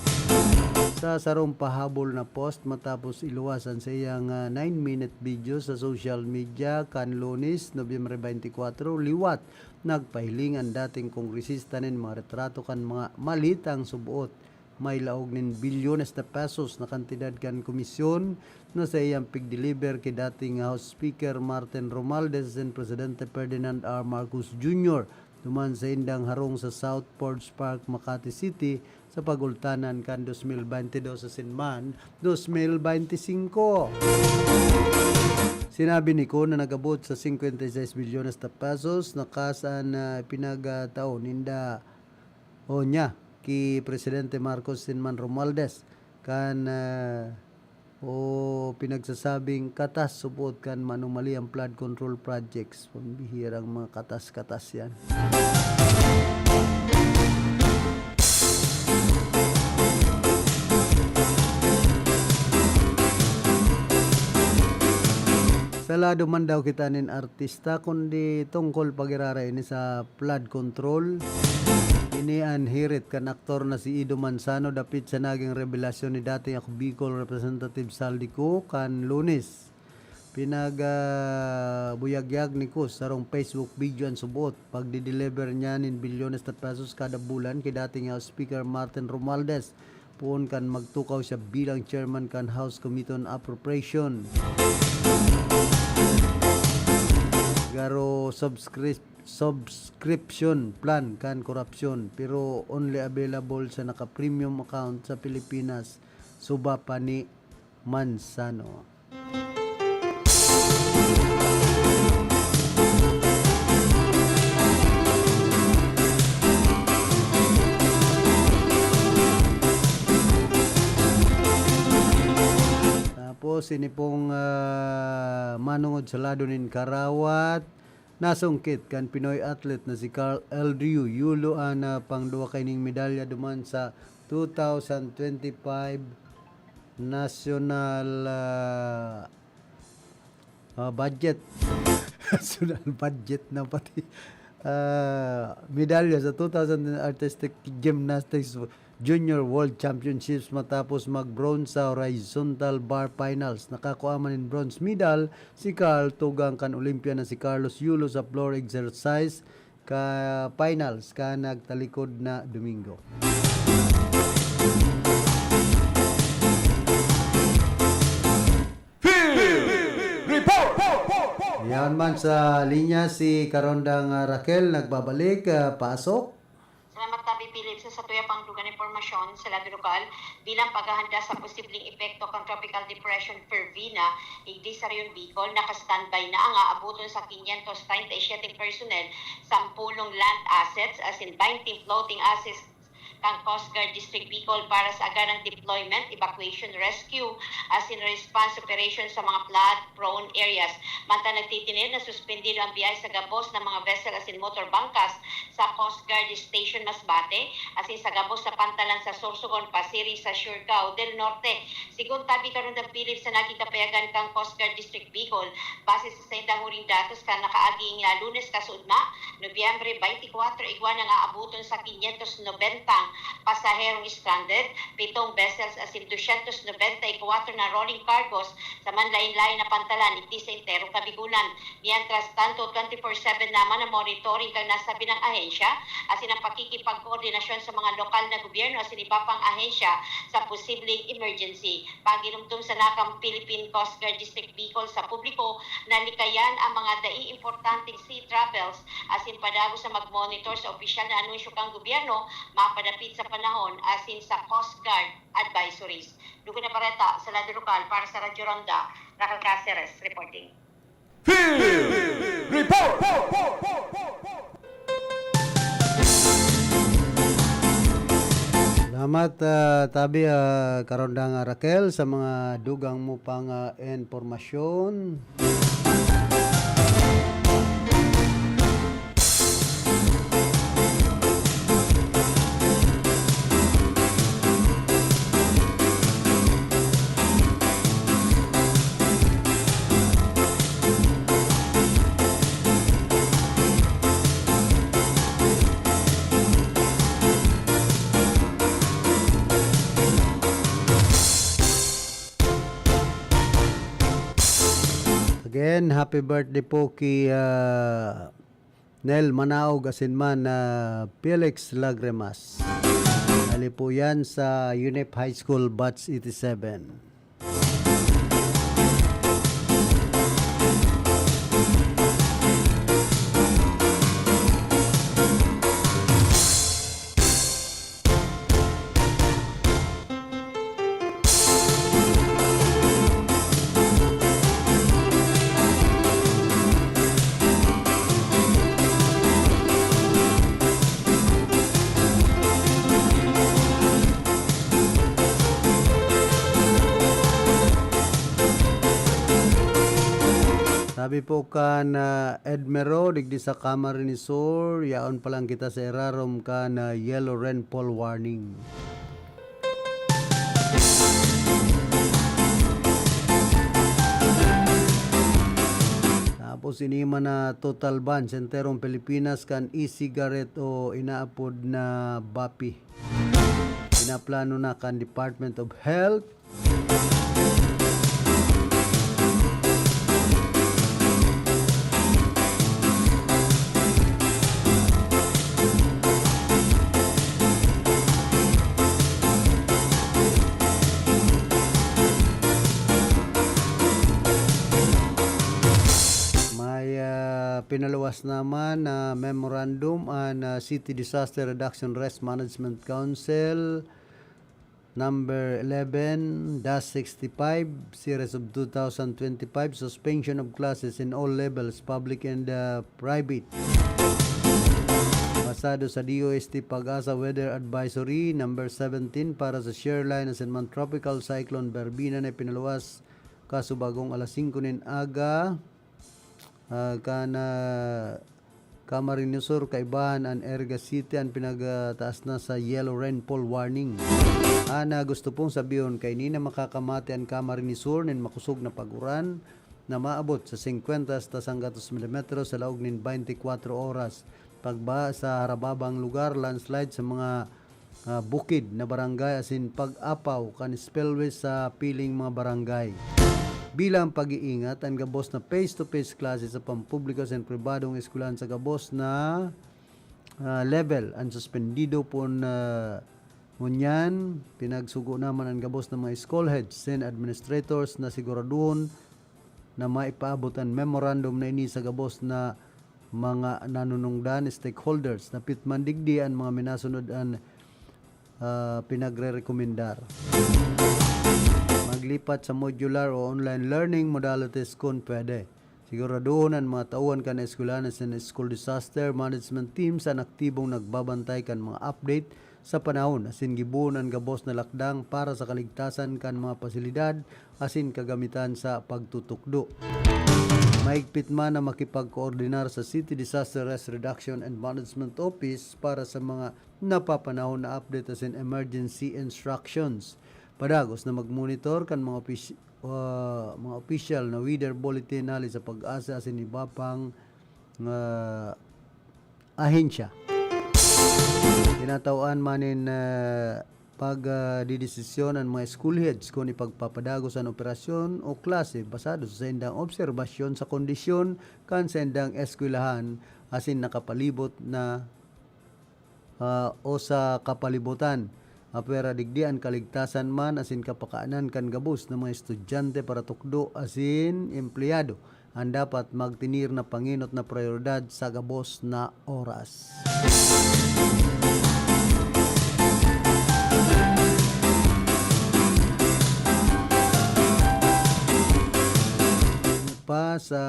Sa sarong pahabol na post, matapos iluwas an saiyang, ah, nine-minute video sa social media kan Lunes, Nobyembre twenty-four, liwat nagpahiling an dating kongresista nin mga retrato kan mga malitang suboot. May laog nin bilyones na pesos na kantidad kan komisyon na saiyang pigdeliver ki dating House Speaker Martin Romualdez asin Presidente Ferdinand R. Marcos Junior duman saindang harong sa South Forbes Park, Makati City, sa pagultanan kan dos mil baynte dos asin man dos mil baynte singko. Sinabi ni Co na nag-abot sa singkwenta y seis bilyones na pesos na kas an, ah, pinagtao ninda o niya ki Presidente Marcos asin man Romualdez kan, ah, o pinagsasabing katas suboot kan manumali ang flood control projects. Pambihirang mga katas-katas yan. Sa lado man daw kita nin artista, kundi tungkol pag-irara ini sa flood control. Ini an hirit kan aktor na si Edo Manzano dapit sa naging rebelasyon ni dating Ako Bicol Representative Zaldy Co kan Lunes. Pinag, ah, buyagyag ni Co sa sarong Facebook video an suboot, pagdi-deliver niya nin bilyones na pesos kada bulan ki dating House Speaker Martin Romualdez, poon kan magtukaw siya bilang chairman kan House Committee on Appropriation. Garo subscrip-, subscription plan kan korupsyon, pero only available sa naka-premium account sa Pilipinas, suba pa ni Manzano. Tapos, ini pong, ah, manungod sa lado nin karawat, nasungkit kan Pinoy athlete na si Carl Eldrew Yulo an, ah, pangduwa kaining medalya duman sa two thousand twenty-five national, ah, ah, budget. National budget na pati, ah, medalya sa two thousand Artistic Gymnastics Junior World Championships matapos mag-bronze sa horizontal bar finals. Nakakua man nin bronze medal si Carl tugang kan Olympian na si Carlos Yulo sa floor exercise ka finals kan nagtalikod na Domingo. Field Report! Yaon man sa linya si Karondang, ah, Raquel, nagbabalik, ah, pasok. Salamat, Tabi Philip. Sa satuya pang dugang na impormasyon sa lado lokal, bilang paghahanda sa posibleng epekto kan Tropical Depression Fervina, igdi sa Rehiyon Bicol, naka-standby na ang aaboton sa quinientos treinta y siete personnel, sampulong land assets, asin twenty floating assets kan Coast Guard District Bicol para sa agarang deployment, evacuation, rescue, asin response operation sa mga flood-prone areas. Mantang nagtitineed na suspendido ang biyahe sa gabos na mga vessel asin motor bangkas sa Coast Guard Station Masbate, asin sa gabos na pantalan sa Sorsogon, Pasiri, sa Surigao del Norte. Sigon Tabi Karondang Philip sa naging kapayagan kan Coast Guard District Bicol, base sa saindang huring datos kan nakaaging, ah, Lunes kasuodma, Nobyembre twenty-four, igwa nang aaboton sa quinientos noventa pasaherong stranded, pitong vessels asin doscientos noventa y cuatro na rolling cargos sa manlaen-laen na pantalan digdi sa enterong Kabigulan. Mientras tanto, twenty-four seven naman ang monitoring kan nasabing ahensya asin ang pakikipagkoordinasyon sa mga lokal na gobyerno asin iba pang ahensya sa posibleng emergency. Pagiromdom sa nakang Philippine Coast Guard District Bicol sa publiko na likayan ang mga dai importanteng sea travels asin padagos na mag-monitor sa opisyal na anunsyo kan gobyerno mapadapit sa panahon asin sa Coast Guard advisories. Dugang na bareta sa lado lokal para sa Radyo Ronda, Raquel Caceres reporting. Field Report! Salamat, ah, Tabi, ah, Karondang Raquel, sa mga dugang mo pang, ah, impormasyon. Again, happy birthday po ki, ah, Nel Manaog asin man, ah, Felix Lagrimas. Dali po yan sa UNEP High School Batch eighty-seven. Sabi po kan, ah, Edmero, digdi sa Camarines Sur, yaon pa lang kita sa irarom kan, ah, yellow rainfall warning. Tapos ini man na total ban sa enterong Pilipinas kan e-cigarette o inaapod na vape. Pinaplano na kan Department of Health. May, ah, pinaluwas naman na memorandum an, ah, City Disaster Reduction Risk Management Council number eleven dash sixty-five, series of two thousand twenty-five, suspension of classes in all levels, public and, ah, private. Basado sa D O S T PAGASA Weather Advisory number seventeen para sa Sherline asin man Tropical Cyclone Verbena na ipinaluwas kasubagong alas singko nin aga, ah, kan, ah, Camarines Sur, kaibahan an Iriga City an pinagtaas na sa yellow rainfall warning. An, ah, gusto pong sabihon, kaini na makakamati an Camarines Sur nin makosog na pag-uran na maabot sa singkwenta hasta sanggatos milimetro sa laog nin baynte kwatro oras. Pagbaha sa harababang lugar, landslide sa mga, ah, bukid na barangay asin pag-apaw kan spillway sa piling mga barangay. Bilang pag-iingat, an gabos na face-to-face classes sa pampubliko asin pribadong eskwelahan sa gabos na, ah, level an suspendido pon, ah, ngunyan. Pinagsugo naman an gabos na mga school heads asin administrators na siguraduhon na maipaabot an memorandum na ini sa gabos na mga nanunungdan, stakeholders. Dapit man digdi an mga minasunod an, ah, pinagrerekomendar. Maglipat sa modular o online learning modalities kun pwede. Siguraduhon an mga tauhan kan eskwelahan asin school disaster management teams an aktibong nagbabantay kan mga update sa panahon asin gibohon an gabos na lakdang para sa kaligtasan kan mga pasilidad asin kagamitan sa pagtutukdo. Mahigpit man na makipagkoordinar sa City Disaster Risk Reduction and Management Office para sa mga napapanahon na update asin emergency instructions. Padagos na magmonitor kan mga opis-, ah, mga opisyal na weather bulletin hali sa PAGASA asin iba pang, ah, ahensya. Tinatawan man nin, ah, pag, ah, didesisyon an mga school heads kun ipagpapadagos an operasyon o klase basado sa saindang obserbasyon sa kondisyon kan saindang eskwelahan asin nakapalibot na ah, o sa kapalibutan. Apwera digdi, an kaligtasan man asin kapakanan kan gabos na mga estudyante, paratukdo asin empleyado an dapat magtinir na pangenot na prayoridad sa gabos na oras. Pa sa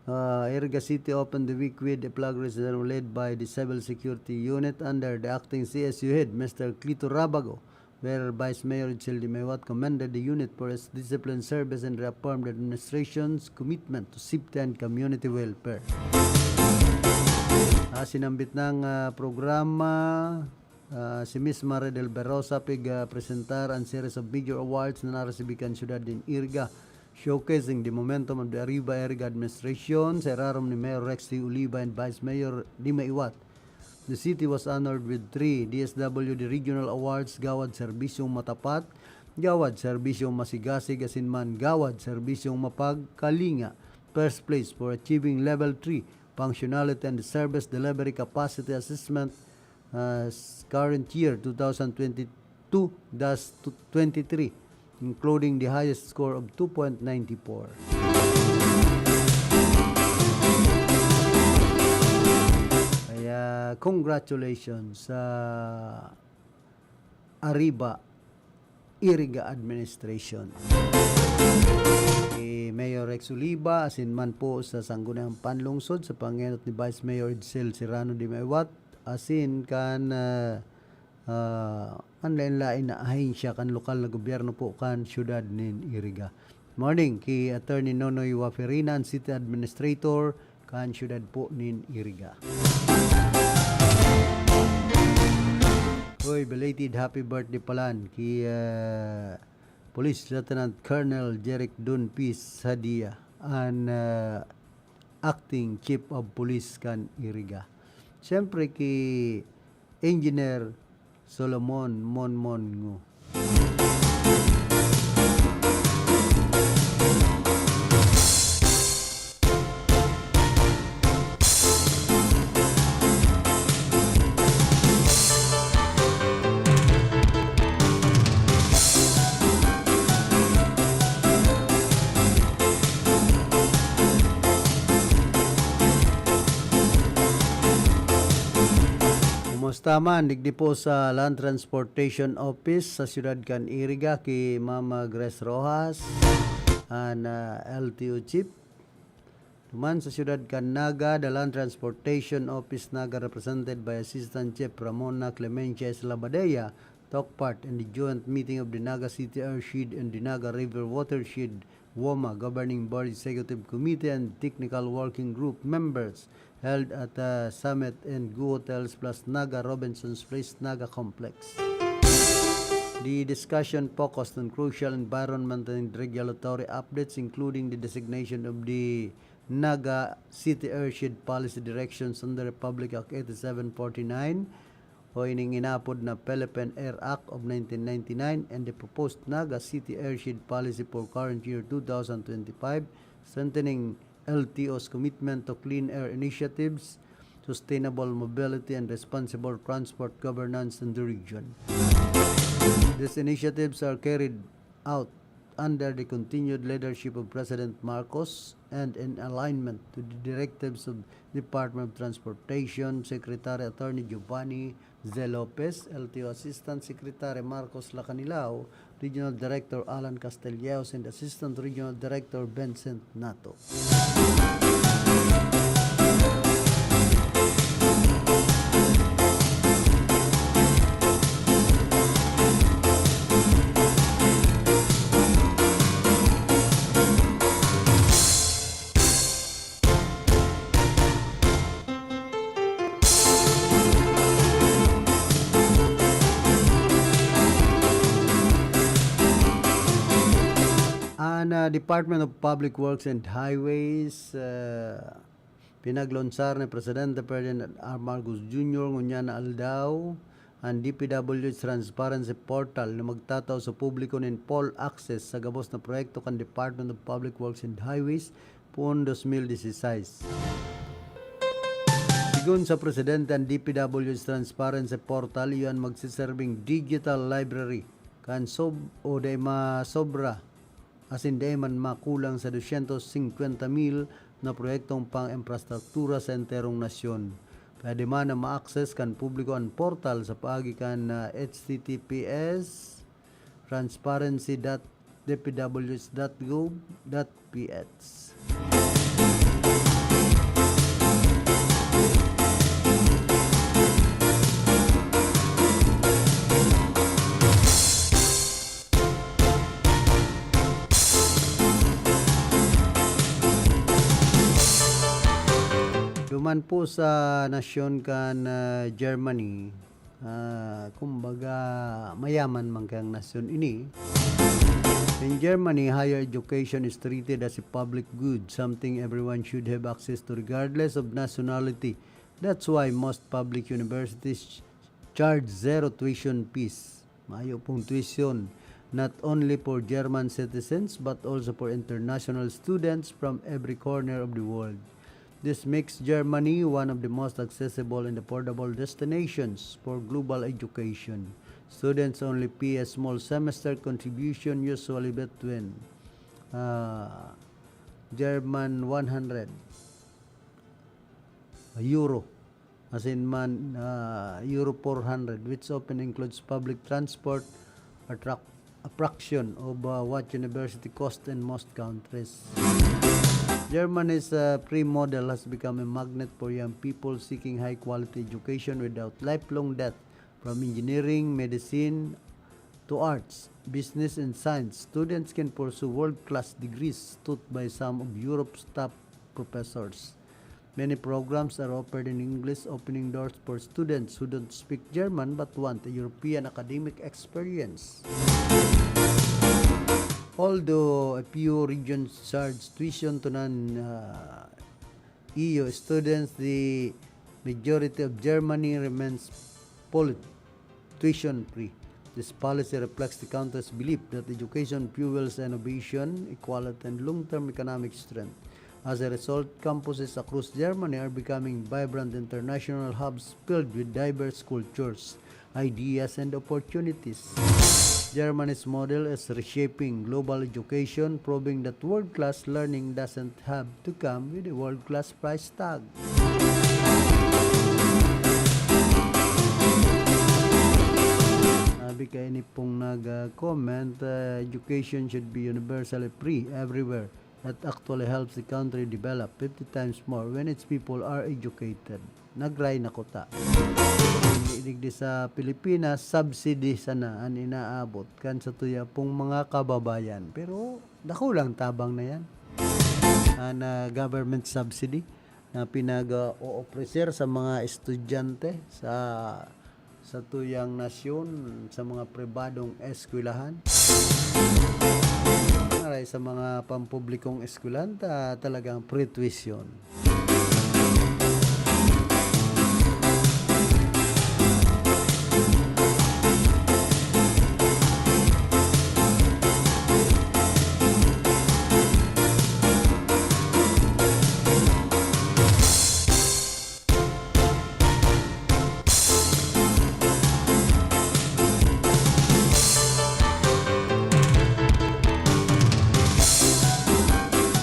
Uh, Iriga City opened the week with a flag raise led by the Civil Security Unit under the acting C S U head, Mister Clito Rabago, where Vice Mayor Edsel Dimewat commended the unit for its disciplined service and reaffirmed the administration's commitment to safety and community welfare. Ah, sinambit ng, ah, programa, ah, si Miss Mare Del Verosa pig, ah, presentar an series of major awards na naresibi kan siyudad nin Iriga, showcasing the momentum of the Arriba Iriga administration sa irarom ni Mayor Rexy Oliva and Vice Mayor Dima Iwat. The city was honored with three D S W D Regional Awards, Gawad Serbisyong Matapat, Gawad Serbisyong Masigasig, asin man Gawad Serbisyong Mapagkalinga, first place for achieving Level three Functionality and Service Delivery Capacity Assessment, uh, s-, current year, two thousand twenty-two dash twenty-three, including the highest score of two point nine four. Kaya, congratulations sa Arriba Iriga Administration. Si Mayor Rex Oliva, asin man po sa Sangguniang Panlungsod, sa pangenot ni Vice Mayor Edsel Serrano de Maiwat, asin kan, ah, ah, an lain-lain na ahensya kan lokal na gobyerno po kan siyudad nin Iriga. Morning ki Attorney Nonoy Waferina, an City Administrator kan siyudad po nin Iriga. Hoy, belated happy birthday palan ki, ah, Police Lieutenant Colonel Jeric Dunpis Sadia. an, ah, acting chief of police kan Iriga. Siyempre, ki Engineer Solomon Monmongo. Kumusta man, digdi po sa Land Transportation Office sa siyudad kan Iriga, ki Mama Grace Rojas, an, ah, L T O Chief. Duman sa siyudad kan Naga, the Land Transportation Office Naga, represented by Assistant Chief Ramona Clemencia Eslabadea, took part in the joint meeting of the Naga City Airshed and the Naga River Watershed, WOMA, Governing Board Executive Committee and Technical Working Group members, held at, uh, Summit and Go Hotels plus Naga Robinson's Place, Naga Complex. The discussion focused on crucial environment and regulatory updates, including the designation of the Naga City Airshed Policy Directions under Republic Act eighty-seven forty-nine, o ining inapod na Philippine Air Act of nineteen ninety-nine, and the proposed Naga City Airshed Policy for current year two thousand twenty-five, strengthening L T O's commitment to clean air initiatives, sustainable mobility, and responsible transport governance in the region. These initiatives are carried out under the continued leadership of President Marcos and in alignment to the directives of Department of Transportation Secretary Attorney Giovanni Ze Lopez, L T O Assistant Secretary Marcos Lacanilao, Regional Director Alan Castilleos, and Assistant Regional Director Vincent Nato. An, ah, Department of Public Works and Highways, ah, pinaglonsar ni Presidente Ferdinand R. Marcos Junior ngunyan na aldaw an D P W H Transparency Portal na magtatao sa publiko nin poll access sa gabos na proyekto kan Department of Public Works and Highways poon dos mil diseseis. Sigon sa Presidente, an D P W H Transparency Portal iyo an magseserbing digital library kan sob-, o dai masobra asin dai man makulang sa dosyentos singkwenta mil na proyektong pang-infrastruktura sa enterong nasyon. Pwede man na ma-access kan publiko an portal sa paagi kan, ah, H T T P S transparency dot D P W H dot gov dot P H. Duman po sa nasyon kan, ah, Germany, ah, kumbaga, mayaman man kayang nasyon ini. In Germany, higher education is treated as a public good, something everyone should have access to regardless of nationality. That's why most public universities charge zero tuition fees. Mayo pong tuition, not only for German citizens but also for international students from every corner of the world. This makes Germany one of the most accessible and affordable destinations for global education. Students only pay a small semester contribution, usually between, uh, German one hundred euro, asin man, ah, euro four hundred, which often includes public transport, a tra-, a fraction of, ah, what university cost in most countries. Germany's, ah, free model has become a magnet for young people seeking high-quality education without lifelong debt. From engineering, medicine, to arts, business, and science, students can pursue world-class degrees taught by some of Europe's top professors. Many programs are offered in English, opening doors for students who don't speak German but want a European academic experience. Although a few regions charge tuition to non, uh, E U students, the majority of Germany remains polit-, tuition free. This policy reflects the country's belief that education fuels innovation, equality, and long-term economic strength. As a result, campuses across Germany are becoming vibrant international hubs filled with diverse cultures, ideas, and opportunities. Germany's model is reshaping global education, proving that world-class learning doesn't have to come with a world-class price tag. Sabi kaini pong nag-comment, uh, education should be universally free everywhere. That actually helps the country develop fifty times more when its people are educated. Nagray na kuta. Digdi sa Pilipinas, subsidy sana an inaabot kan satuya pong mga kababayan. Pero dakulang tabang na yan. An, ah, government subsidy na pinag-o-ofrecer sa mga estudyante sa satuyang nasyon, sa mga pribadong eskwelahan. Aray, sa mga pampublikong eskwelahan, ta-, talagang free tuition.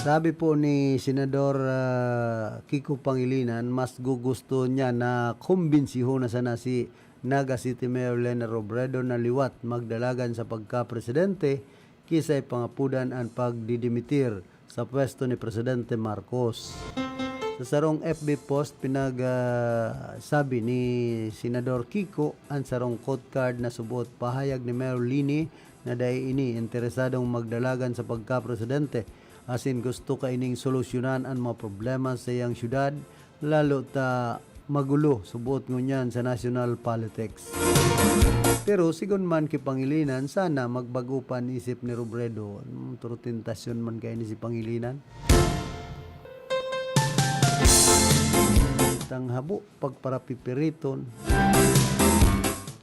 Sabi po ni Senador, ah, Kiko Pangilinan, mas gugusto niya na kumbinsihon na sana si Naga City Mayor Leni Robredo na liwat magdalagan sa pagkapresidente ki sa ipangapodan an pagdidimitir sa pwesto ni Presidente Marcos. Sa sarong F B post, pinag, ah, sabi ni Senador Kiko an sarong quote card na subot pahayag ni Mayor Leni na dai ini interesadong magdalagan sa pagkapresidente, asin gusto kaining solusyonan an mga problema sa iyang syudad, lalo ta magulo, subot ngunyan sa national politics. Pero sigon man ki Pangilinan, sana magbago pa an isip ni Robredo. Hmm, pero tentasyon man kaini si Pangilinan. Tang habo, pagparapipiriton.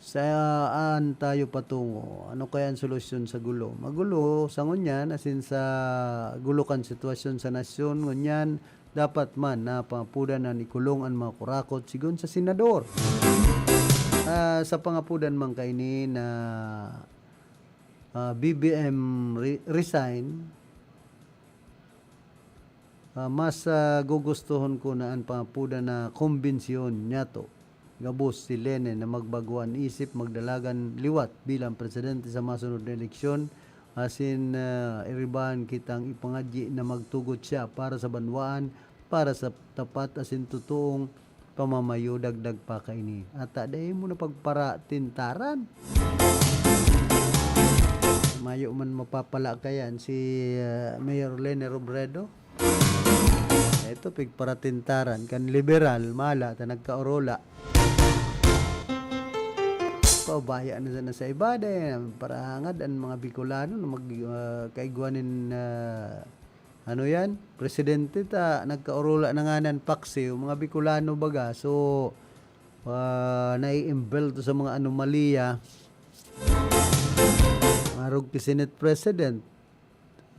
Saan tayo patungo? Ano kaya ang solusyon sa gulo? Magulo sa ngunyan, asin sa gulo kan sitwasyon sa nasyon ngunyan, dapat man na pangapodan an ikulong an mga kurakot, sigon sa senador. Ah, sa pangapodan man kaini na, ah, B B M re-, resign, ah, mas, ah, gugustuhon ko na an pangapodan na kumbensyon niyato gabos si Leni na magbago an isip, magdalagan liwat bilang presidente sa masunod na eleksyon, asin, ah, iribahan kitang ipangadyi na magtugot siya para sa banwaan, para sa tapat asin totoong pamamayo, dagdag pa kaini. Ata dai mo na pagparatintaran. Mayo man mapapala kayan si, ah, Mayor Leni Robredo. Ito, pigparatintaran kan liberal, mala ta nagkaorola. Paubaya na sana sa iba, dai parangad an mga Bicolano na mag, ah, kaigwa nin, ah, ano yan? Presidente ta, nagkaorola na nganing paksiw, mga Bicolano baga. So, ah, nai-imbelto sa mga anomalya. Arog ki Senate President,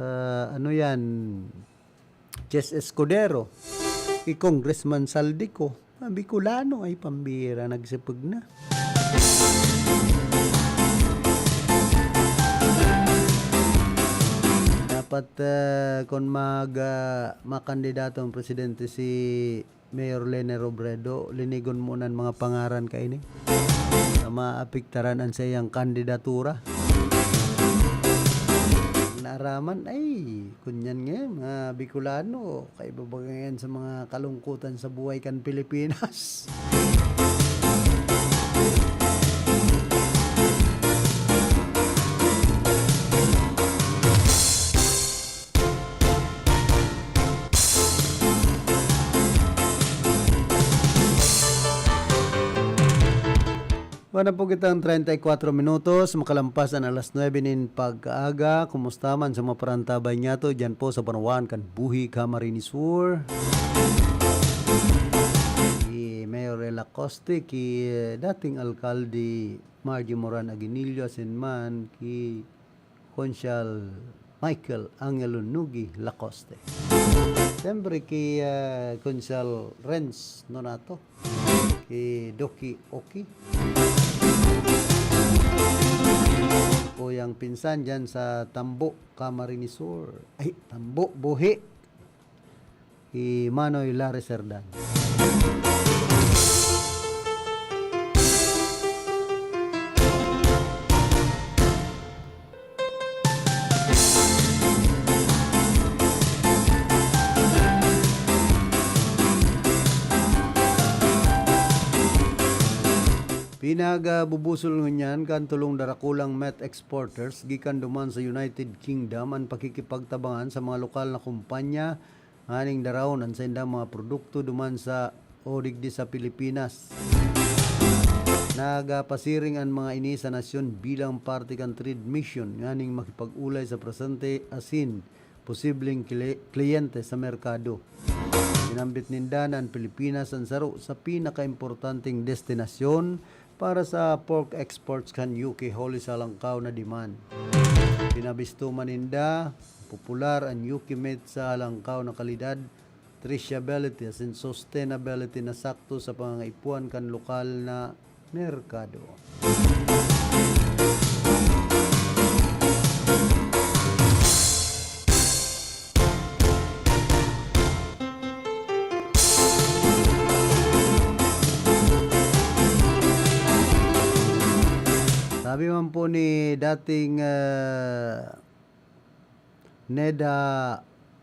ah, ano yan? Chess Escudero, ki Congressman Zaldy Co. Mga Bicolano ay pambira, nagsipag na. Dapat, ah, kung mag, ah, makandidato ang presidente si Mayor Leni Robredo, linigon mo nan mga pangaran kaini na maapektaran an saiyang kandidatura. Naaraman, ay, kunyan nga, mga Bicolano, kaiba ba ngayon sa mga kalungkutan sa buhay kan Pilipinas? Panapog kitang treinta y cuatro minutos, makalampas an alas nuebe nin pagkaaga. Kumusta man sa mga parantabay niyato diyan po sa banwaan kan Buhi, Camarines Sur? Ki Mayor Rela Coste, ki, eh, dating alkalde Margie Moran Aguinillo, asin man ki Konsehal Michael Angelo Nugi Lacoste. Siyempre, ki, ah, Konsehal Renz Nonato, ki Doki Oki, kuyang pinsan dyan sa Tambo, Camarines Sur. Ay, Tambo, Buhi. Hi Manoy Larry Cerdan. Pinagbubusol ngunyan kan tolong darakulang meth exporters gikan duman sa United Kingdom an pakikipagtabangan sa mga lokal na kumpanya nganing darawon an saindang mga produkto duman sa o digdi sa Pilipinas. Nagpasiring an mga ini sa nasyon bilang parte kan trade mission nganing makipag-olay sa presente asin posibleng kli-, kliyente sa merkado. Sinambit ninda na an Pilipinas an saro sa pinakaimportanteng destinasyon para sa pork exports kan U K huli sa halangkaw na demand. Pinabisto man ninda popular an U K meat sa halangkaw na kalidad, traceability asin sustainability na sakto sa pangangaipuhan kan lokal na merkado. Sabi man po ni dating, ah, NEDA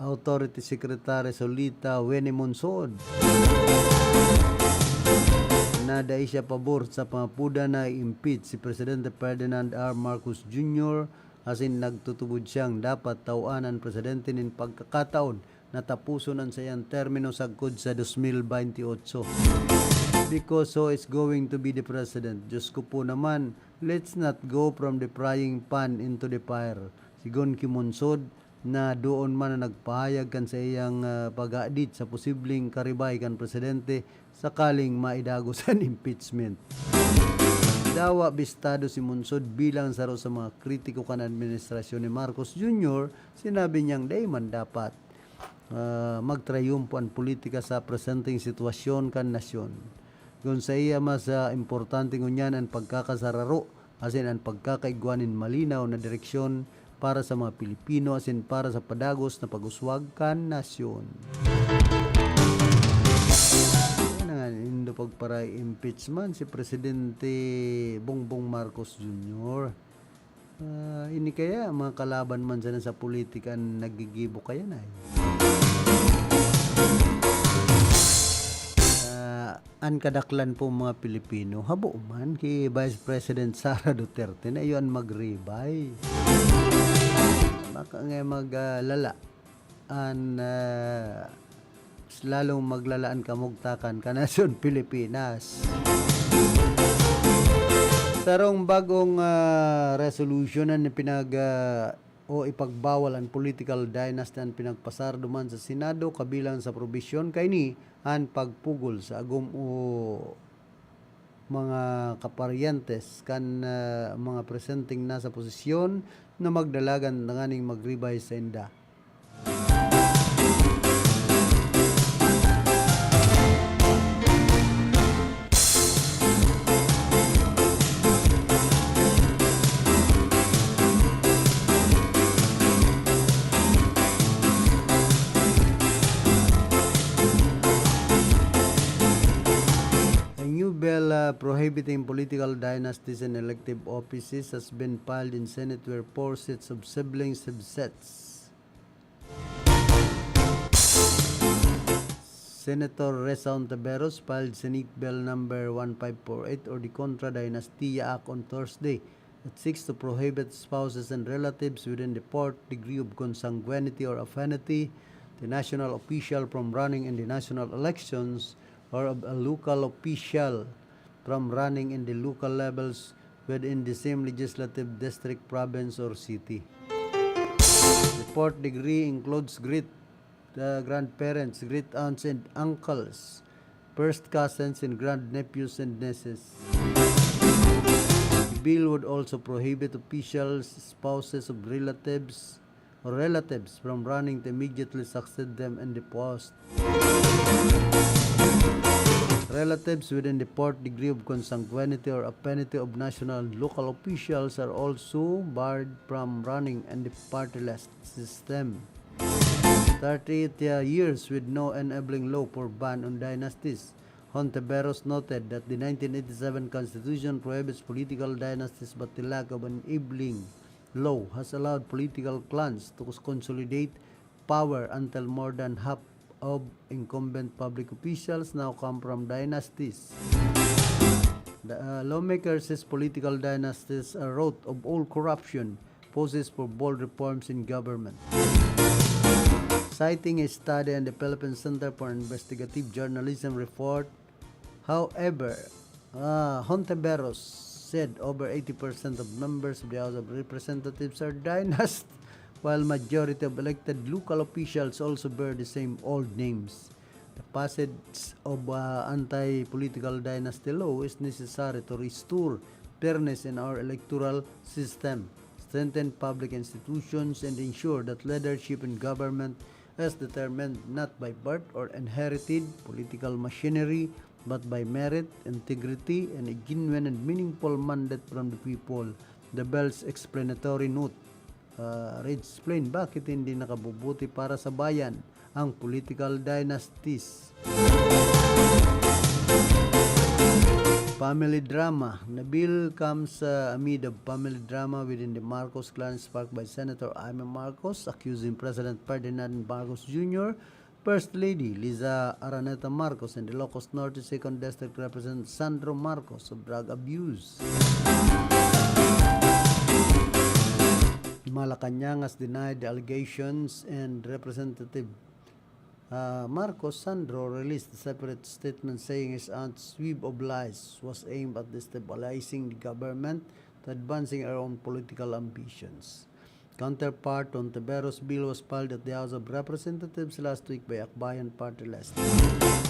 Authority Secretary Solita Weny Monsod na dai siya pabor sa pangapodan na i-impeach si Presidente Ferdinand R. Marcos Junior asin nagtutubod siyang dapat tawan an presidente nin pagkakataon na taposon an saiyang termino sagkod sa dos mil baynte otso. Because who is going to be the president? Diyos ko po naman, let's not go from the frying pan into the fire. Sigon ki Monsod, na doon man na nagpahayag kan saiyang, ah, paghadit sa posibleng karibay kan presidente sakaling maidagos an impeachment. Dawa bistado si Monsod bilang saro sa mga kritiko kan administrasyon ni Marcos Junior, sinabi niyang dai man dapat, ah, magtrayumpo an politika sa presenteng sitwasyon kan nasyon. Kun saiya mas, ah, importante ngunyan an pagkakasararo asin an pagkakaigwa nin malinaw na direksyon para sa mga Pilipino asin para sa padagos na pag-uswag kan nasyon. Ano nga, nindo pagpara-impeachment si Presidente Bongbong Marcos Junior. Ah, ini kaya, mga kalaban man sana sa politika an naggigibo kaya na, eh. Ah, an kadaklan po mga Pilipino, habo man ki Vice President Sara Duterte na iyo an magribay. Baka nga mag, ah, lala an, ah, lalong maglala an kamugtakan kan nasyon Pilipinas. Sarong bagong, ah, resolution an ipinag-, ah, o ipagbawal an political dynasty an pinagpasar duman sa Senado, kabilang sa probisyon kaini an pagpugol sa agom o mga kaparyentes kan, ah, mga presenteng nasa posisyon na magdalagan tanganing magribay sainda. A new bill, uh, prohibiting political dynasties and elective offices has been filed in Senate, where four sets of siblings have sets. Senator Reza Ontiveros filed Senate Bill number one five four eight, or the Contra Dynastia Act, on Thursday that seeks to prohibit spouses and relatives within the fourth degree of consanguinity or affinity to a national official from running in the national elections or of a local official from running in the local levels within the same legislative district, province, or city. The fourth degree includes great uh, grandparents, great aunts and uncles, first cousins, and grandnephews and nieces. The bill would also prohibit officials, spouses of relatives, or relatives from running to immediately succeed them in the post. Relatives within the fourth degree of consanguinity or affinity of national and local officials are also barred from running in the party list system. Thirty-eight years with no enabling law for ban on dynasties. Hontiveros noted that the nineteen eighty-seven Constitution prohibits political dynasties, but the lack of enabling law has allowed political clans to consolidate power until more than half of incumbent public officials now come from dynasties. The uh, lawmaker says political dynasties are root of all corruption, poses for bold reforms in government. Citing a study in the Philippine Center for Investigative Journalism report, however, uh, Hontiveros said over eighty percent of members of the House of Representatives are dynasty, while majority of elected local officials also bear the same old names. The passage of uh, anti-political dynasty law is necessary to restore fairness in our electoral system, strengthen public institutions, and ensure that leadership in government is determined not by birth or inherited political machinery, but by merit, integrity, and a genuine and meaningful mandate from the people. The bill's explanatory note uh, reads plain bakit hindi nakabubuti para sa bayan ang political dynasties. Family drama. The bill comes uh, amid of family drama within the Marcos clan sparked by Senator Imee Marcos accusing President Ferdinand Marcos Junior, First Lady Liza Araneta Marcos, and Ilocos Norte Second District Representative Sandro Marcos of drug abuse. Malacañang has denied the allegations, and Representative uh, Marcos Sandro released a separate statement saying his aunt's web of lies was aimed at destabilizing the government to advancing her own political ambitions. Counterpart, Hontiveros' bill was filed at the House of Representatives last week by Akbayan Party list.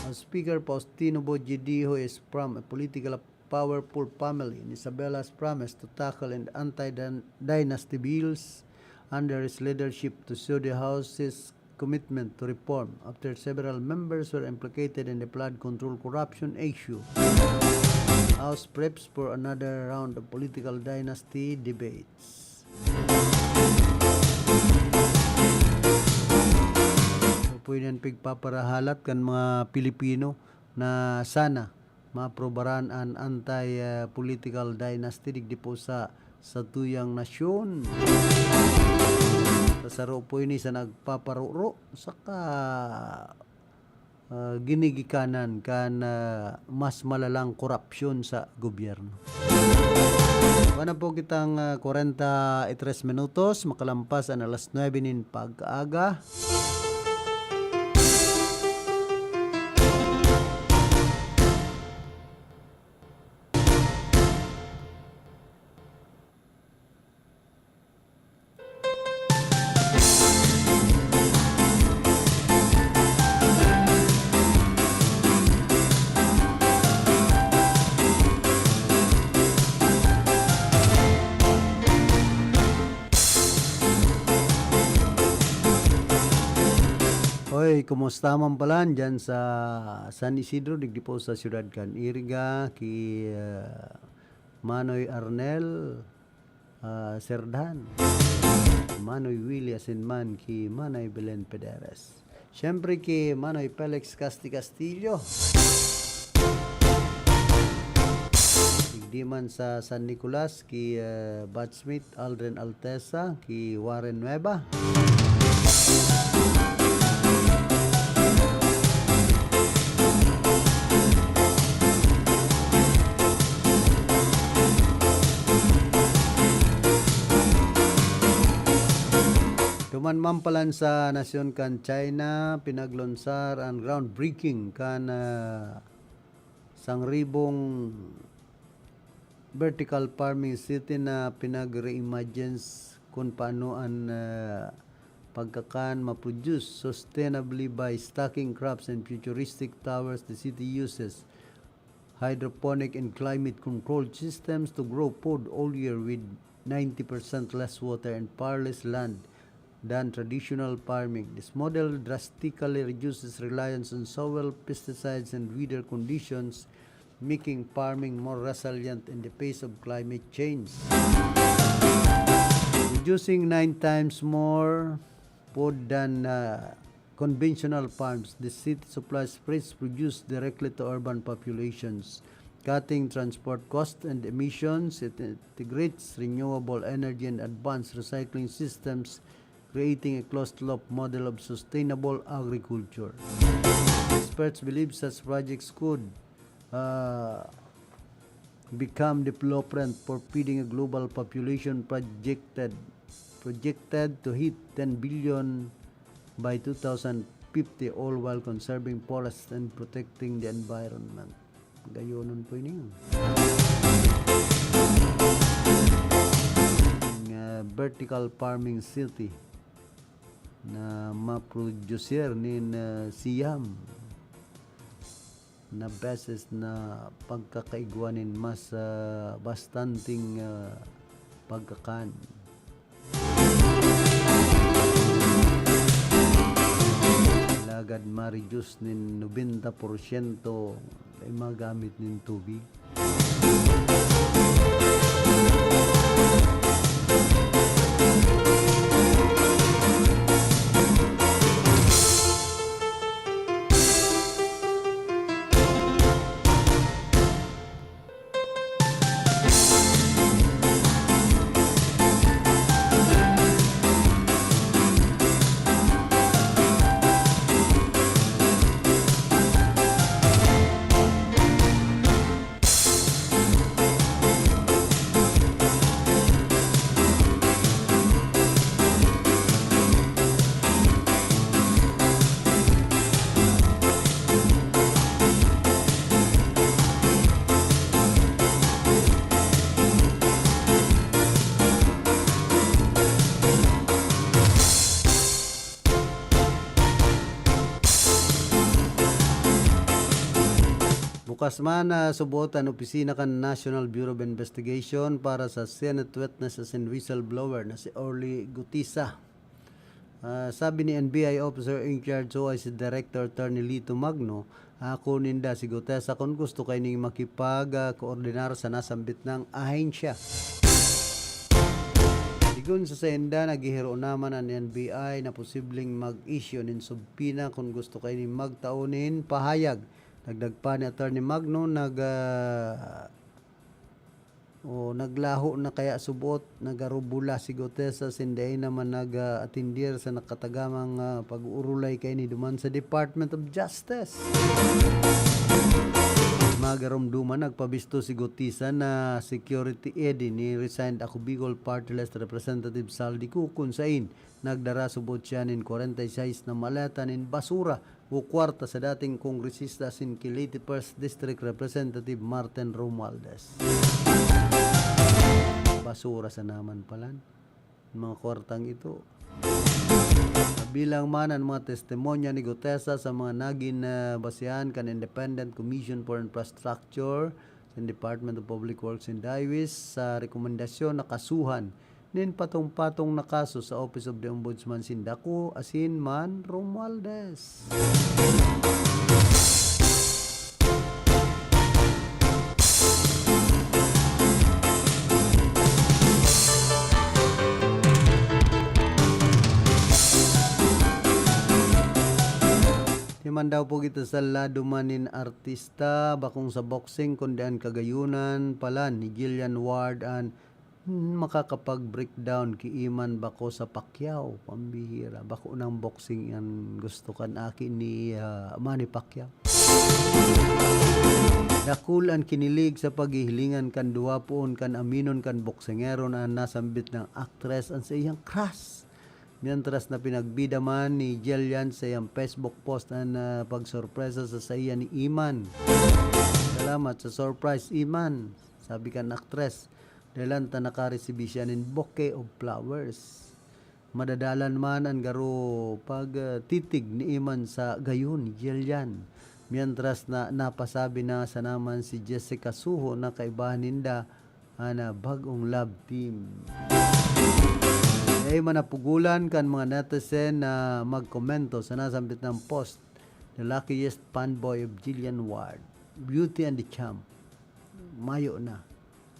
As Speaker Faustino Bogie Diho is from a political powerful family, and Isabela has promised to tackle and anti-dynasty bills under his leadership to show the House's commitment to reform after several members were implicated in the flood control corruption issue. House preps for another round of political dynasty debates. So, pwede yan pigpaparahalat kan mga Pilipino na sana maaprobaran an anti-, ah, political dynasty digdi po sa, sa tuyang nasyon. Sa saro po ini sa nagpaparuro, saka, ah, ginigikanan kan, ah, mas malalang korupsyon sa gobyerno. Wala po kitang, ah, kwarenta y tres minutos, makalampas an alas nuebe nin pag-aga. Hoy, kumusta man pala dyan sa San Isidro, digdi po sa siyudad kan Iriga, ki, ah, Manoy Arnel, ah, Serdan, Manoy Willy asin man ki Manay Belen Pederes. Siyempre ki Manoy Felix Casti Castillo. Digdi man sa San Nicolas, ki, ah, batchmate Aldrin Altesa, ki Warren Nueva. Duman man palan sa nasyon kan China, pinaglonsar an groundbreaking kan, ah, Sangribong vertical farming city na pinag-reimagines kung paano an, ah, pagkakan ma-produce sustainably by stacking crops and futuristic towers. The city uses hydroponic and climate-controlled systems to grow food all year with ninety percent less water and far less land than traditional farming. This model drastically reduces reliance on soil, pesticides, and weather conditions, making farming more resilient in the face of climate change. Producing nine times more food than, uh, conventional farms, the city supplies fresh produce directly to urban populations, cutting transport costs and emissions. It integrates renewable energy and advanced recycling systems, creating a closed-loop model of sustainable agriculture. Experts believe such projects could, uh, become the blueprint for feeding a global population projected, projected to hit ten billion by two thousand fifty, all while conserving forests and protecting the environment. Gayonon po ini. Nga vertical farming city na ma-producer nin, ah, siyam na beses na pagkakaigwa nin mas, ah, bastanting, ah, pagkakan. Alagad ma-reduce nin nobenta porsyento ay magamit nin tubig. Bukas man na suboot an opisina kan National Bureau of Investigation para sa Senate witnesses and whistleblower na si Orly Gutisa. Ah, sabi ni N B I Officer in Charge o I C Director Attorney Lito Magno, "Ako ninda si Gutesa kun gusto kaining makipag, ah, koordinar sa nasambit nang ahensya." Sigon sa sainda, naghihiro naman an N B I na posibleng mag-issue nin subpoena kun gusto kaining magtao nin pahayag. Dagdag pa ni Attorney Magno, nag, ah, o naglaho na kaya subot, nagarubula si Gutesa, sinda naman nag, ah, atindir sa nakatagamang, ah, pag-uurulay kaini duman sa Department of Justice. Magarumduman, nagpabisto si Gutesa na security aid ni resigned Ako Bicol Party List Representative Saldi Cu, kun sain nagdara subot siya nin kwarenta y seis na maleta nin basura o kwarta sa dating kongresista asin ki Leyte First District Representative Martin Romualdez. Basura sana man palan, mga kwartang ito. Bilang man ang mga testimonya ni Gutesa sa mga nagin, ah, basehan kan Independent Commission for Infrastructure sa Department of Public Works and Highways sa rekomendasyon na kasuhan nin patong-patong na kaso sa Office of the Ombudsman sinda Cu asin man Romualdez. Di man daw po kita sa lado man nin artista, bakong sa boxing, kundi an kagayunan palan ni Jillian Ward an Hmm, makakapag-breakdown ki iman bako sa Pacquiao, pambihira. Bako nang boxing an gusto kan aki ni, ah, Manny Pacquiao. Dakul an kinilig sa paghihilingan kan duwa poon kan aminon kan boksingero na nasambit nang aktres an sa iyang crush. Mientras na pinagbida man ni Jillian sa iyang Facebook post an, ah, pagsorpresa sa saiya ni Iman. "Salamat sa surprise, Iman," sabi kan aktres, "dahelan ta nakaresibi siya nin bouquet of flowers." Madadalan man an garo pag, ah, titig ni Iman sa gayo ni Jillian. Mientras na napasabi na sana man si Jessica Suho na kaibahan ninda an, ah, bag-ong love team. Dai man napugulan kan mga netizen na magkomento sa nasambit na post, "The luckiest fanboy of Jillian Ward, Beauty and the Champ." Mayo na.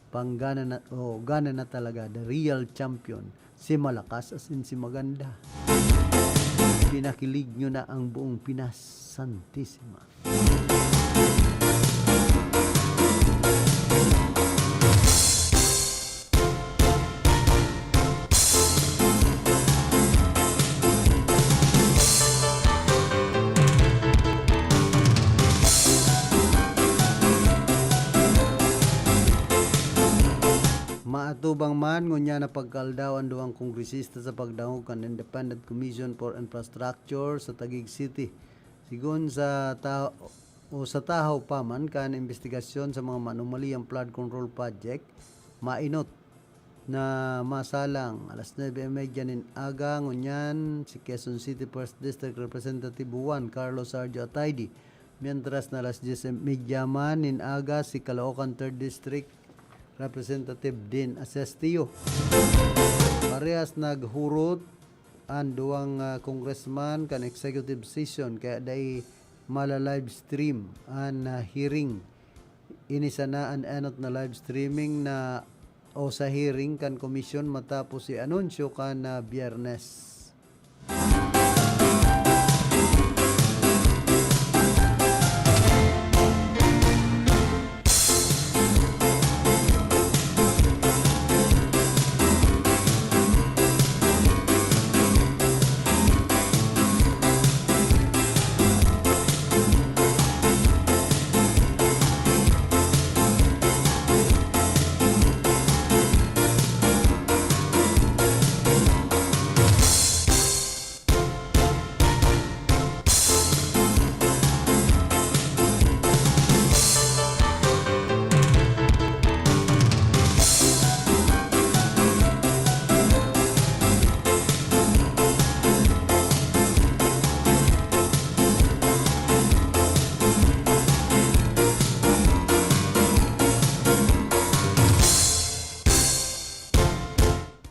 Panggana na, oh, gana na talaga, the real champion. Si malakas as in si maganda. Pinakilig nyo na ang buong Pinas. Santisima. Maatubang man ngunyan na pagkaaldaw an duwang kongresista sa pagdangog kan Independent Commission for Infrastructure sa Taguig City. Sigon sa ta-, o sa tahaw pa man kan imbestigasyon sa mga manumaliyang flood control project, mainot na masalang alas nuebe y media nin aga ngunyan si Quezon City First District Representative one Carlos Sergio Atayde, mientras na alas dyes y media man nin aga si Caloocan Third District Representative Dean Asestio. Parehas naghurot an duwang, ah, congressman kan executive session, kaya dai mala-live stream an, ah, hearing. Ini sana an enot na live streaming na o sa hearing kan komisyon matapos i-anunsyo kan, ah, Biyernes.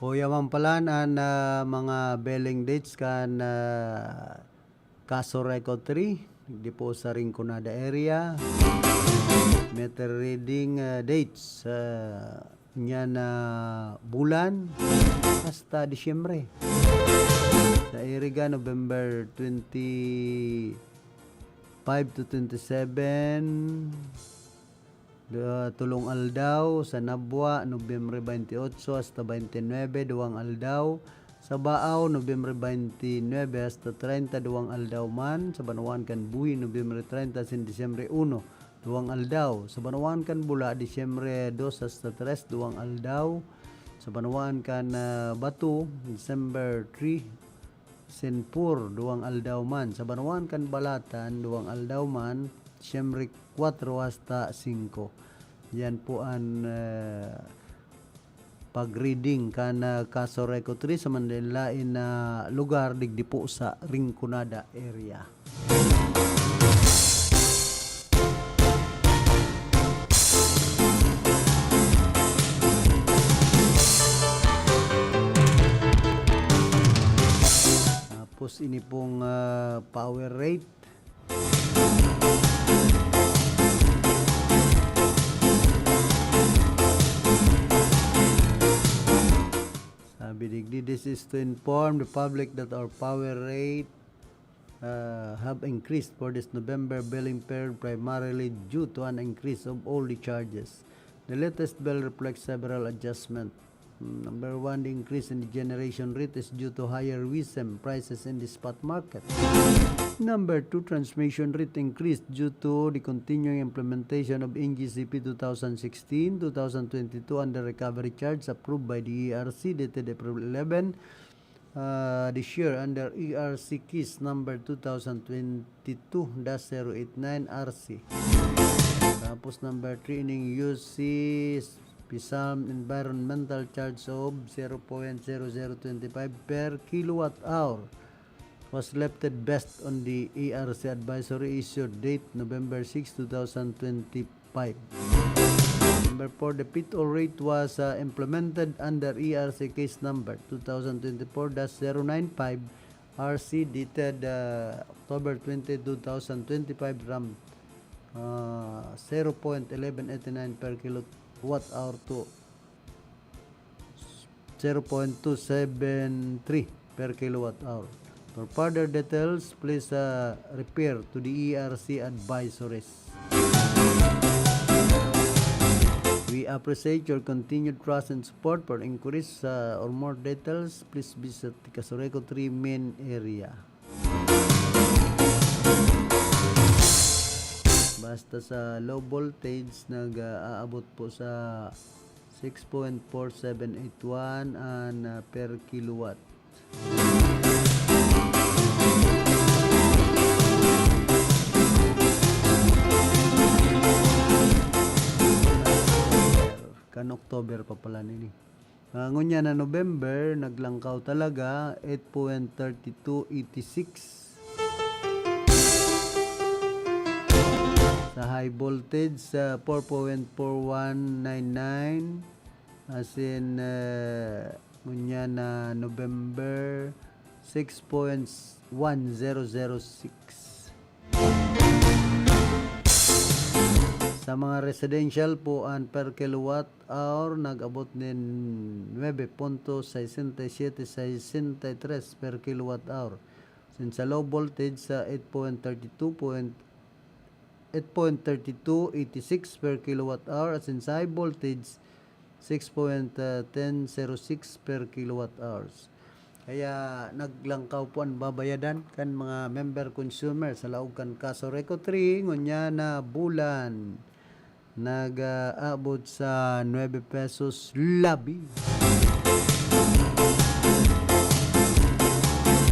Uya man palan an, ah, mga billing dates kan, ah, Caso Reco three, digdi po sa Rinconada area. Meter reading, ah, dates, ah, niya na bulan hasta Disyembre. Sa Iriga, November twenty-five to twenty-seven, da-, tolong aldaw. Sa Nabua, Nobyembre twenty-eight hasta twenty-nine, duwang aldaw. Sa Baao, Nobyembre twenty-nine hasta treinta, duwang aldaw man. Sa Banwaan kan Buhi, Nobyembre treinta asin Disyembre uno, duwang aldaw. Sa Banwaan kan Bula, Disyembre dos hasta tres, duwang aldaw. Sa Banwaan kan, ah, Bato, December three, asin four, duwang aldaw man. Sa Banwaan kan Balatan, duwang aldaw man, Disyembre kwatro hasta singko. Yan po an, ah, pag-reading kan, ah, Caso Reco three sa manlaen-laen na lugar digdi po sa Rinconada area. Tapos ini pong, ah, power rate. Sabi digdi, "This is to inform the public that our power rate, uh, have increased for this November billing period, primarily due to an increase of all the charges. The latest bill reflects several adjustments. Number one, the increase in the generation rate is due to higher WESM prices in the spot market. Number two, transmission rate increased due to the continuing implementation of N G C P two thousand sixteen, two thousand twenty-two under recovery charge approved by the E R C dated April eleven, Ah, this year under E R C case number two thousand twenty-two dash zero eight nine R C. Tapos number three ining U C Special Environmental Charge of zero point zero zero twenty five per kilowatt hour was lifted based on the E R C advisory issued date November six, two thousand twenty-five. Number four, the pit-all rate was, uh, implemented under E R C case number two thousand twenty-four dash zero nine five R C dated, uh, October twenty, two thousand twenty-five from, uh, zero point eleven eighty nine per kilowatt hour to zero point two seven three per kilowatt hour. For further details, please, uh, refer to the E R C advisories. We appreciate your continued trust and support. For inquiries, uh, or more details, please visit the Casureco three main area. Basta sa low voltage, nag-aabot po sa six point four seven eight one an, ah, per kilowatt. Kan October pa pala nini. Ah, ngunyan na November, naglangkaw talaga, eight point thirty two eighty six. Sa high voltage, sa four point four one nine nine. As in, ah, ngunyan na November, six point one zero zero six. Sa mga residential po, an per kilowatt hour nag-abot nin nuebe punto sesenta y siete sesenta y tres per kilowatt hour. Sin sa low voltage sa eight point thirty two point, eight point thirty two eighty six per kilowatt hour, at sin sa high voltage six point ten zero six per kilowatt hours. Kaya naglangkaw po an babayadan kan mga member consumer sa laog kan Casureco three ngunyan na bulan. Nag-aabot sa nuebe pesos labi.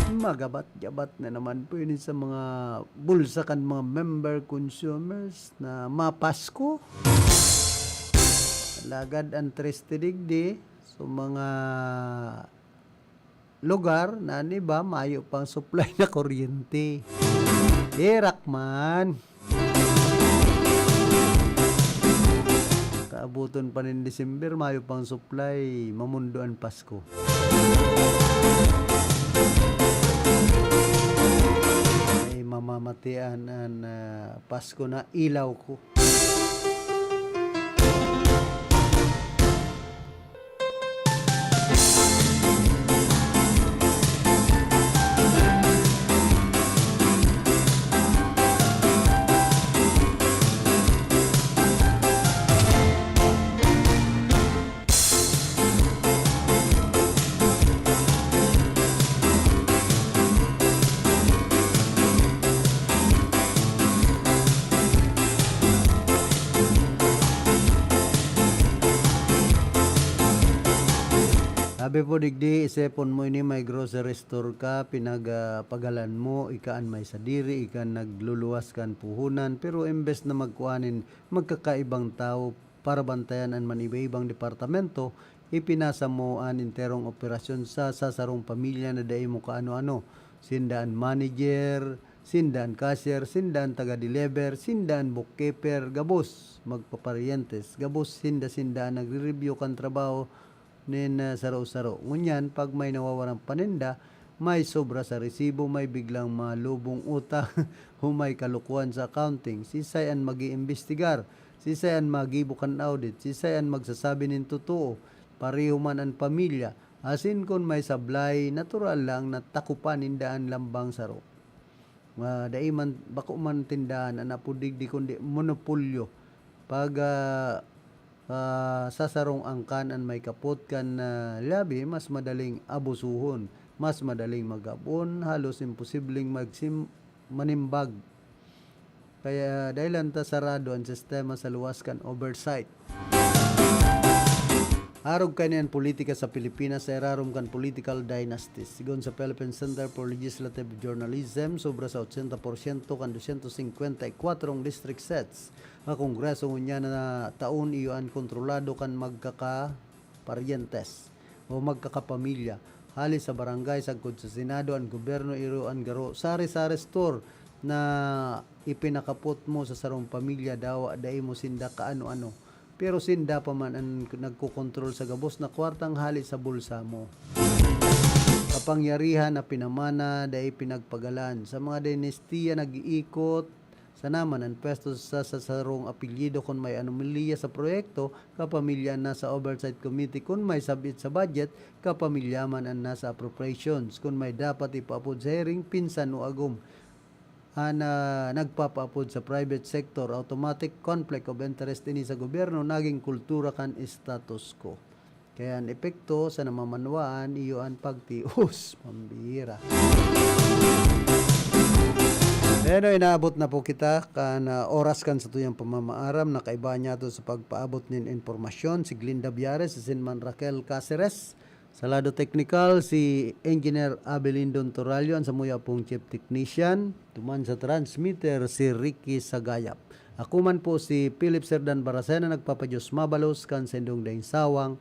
Magabat-gabat na naman po ini sa mga bulsa kan mga member consumers na mapasko. Alagad an triste digdi, so mga lugar na an iba mayo pang supply na kuryente. Herak man. Kaabuton pa nin December, mayo pang supply, mamundo an Pasko. Ay, mamamatian an, ah, Pasko na ilaw ko. Sabi po digdi, isipon mo ini, may grocery store ka, pinag, ah, pagalan mo, ika an may sadiri, ika an nagluluwas kan puhunan, pero imbes na magkua nin magkakaibang tawo para bantayan an maniba-ibang departamento, ipinasa mo an enterong operasyon sa, sa sarong pamilya na dai mo kaano-ano. Sinda an manager, sinda an cashier, sinda an taga-deliver, sinda an bookkeeper, gabos magpaparyentes, gabos sinda-sinda an nagre-review kan trabaho nin, ah, saro-saro. Ngunyan, pag may nawawaran paninda, may sobra sa resibo, may biglang malubong utang, o may kalukuhan sa accounting, sisay an mag-iimbestigar? Sisay an magibo kan audit? Sisay an magsasabi nin totoo? Pareho man an pamilya. Asin kun may sablay, natural lang na takopan ninda an lambang saro. Ah, dai man, bako man tindahan an apod digdi, kundi monopolyo. Pag, ah, ah, sa sarong angkan an may kapot kan, ah, labi, mas madaling abusuhon, mas madaling magabon, halos imposibleng magsim-, manimbag. Kaya, dai lang ta sarado an sistema sa luwas kan oversight. Arog kaini an politika sa Pilipinas sa irarom kan political dynasties. Sigon sa Philippine Center for Legislative Journalism, sobra sa ochenta porsyento kan dosyentos singkwenta y kwatro district seats sa Kongreso ngunyan na taon iyo an kontrolado kan magkakaparyentes o magkakapamilya. Hali sa barangay, sagkod sa Senado, an gobyerno, iyo an garo, sari-sari store na ipinakapot mo sa sarong pamilya, dawa dai mo sinda kaano-ano. Pero sinda pa man an nagkokontrol sa gabos na kwartang hali sa bulsa mo. Kapangyarihan na pinamana, dai pinagpagalan. Sa mga dinastiya nag-iikot, sana man an pwesto sa, sa sarong apelyido kun may anomalya sa proyekto, kapamilya an nasa oversight committee. Kun may sabit sa budget, kapamilya man an nasa appropriations. Kun may dapat ipaapod sa hearing, pinsan o agom an, ah, nagpapaapod sa private sector, automatic conflict of interest ini sa gobyerno, naging kultura kan status quo. Kaya an epekto sa namamanwaan, iyo an pagtios. Pambira. Bueno, inaabot na po kita kan, ah, oras kan satuyang pamamaaram. Nakaiba niya to sa pagpaabot nin impormasyon, si Glinda Biares, si Sinman Raquel Caceres. Sa lado teknikal, si Engineer Abelindon Torallo, an samuya pong chief technician. Duman sa transmitter, si Ricky Sagayap. Ako man po si Philip Serdan Baracena, nagpapadiyos mabalos kan sindong daing sawang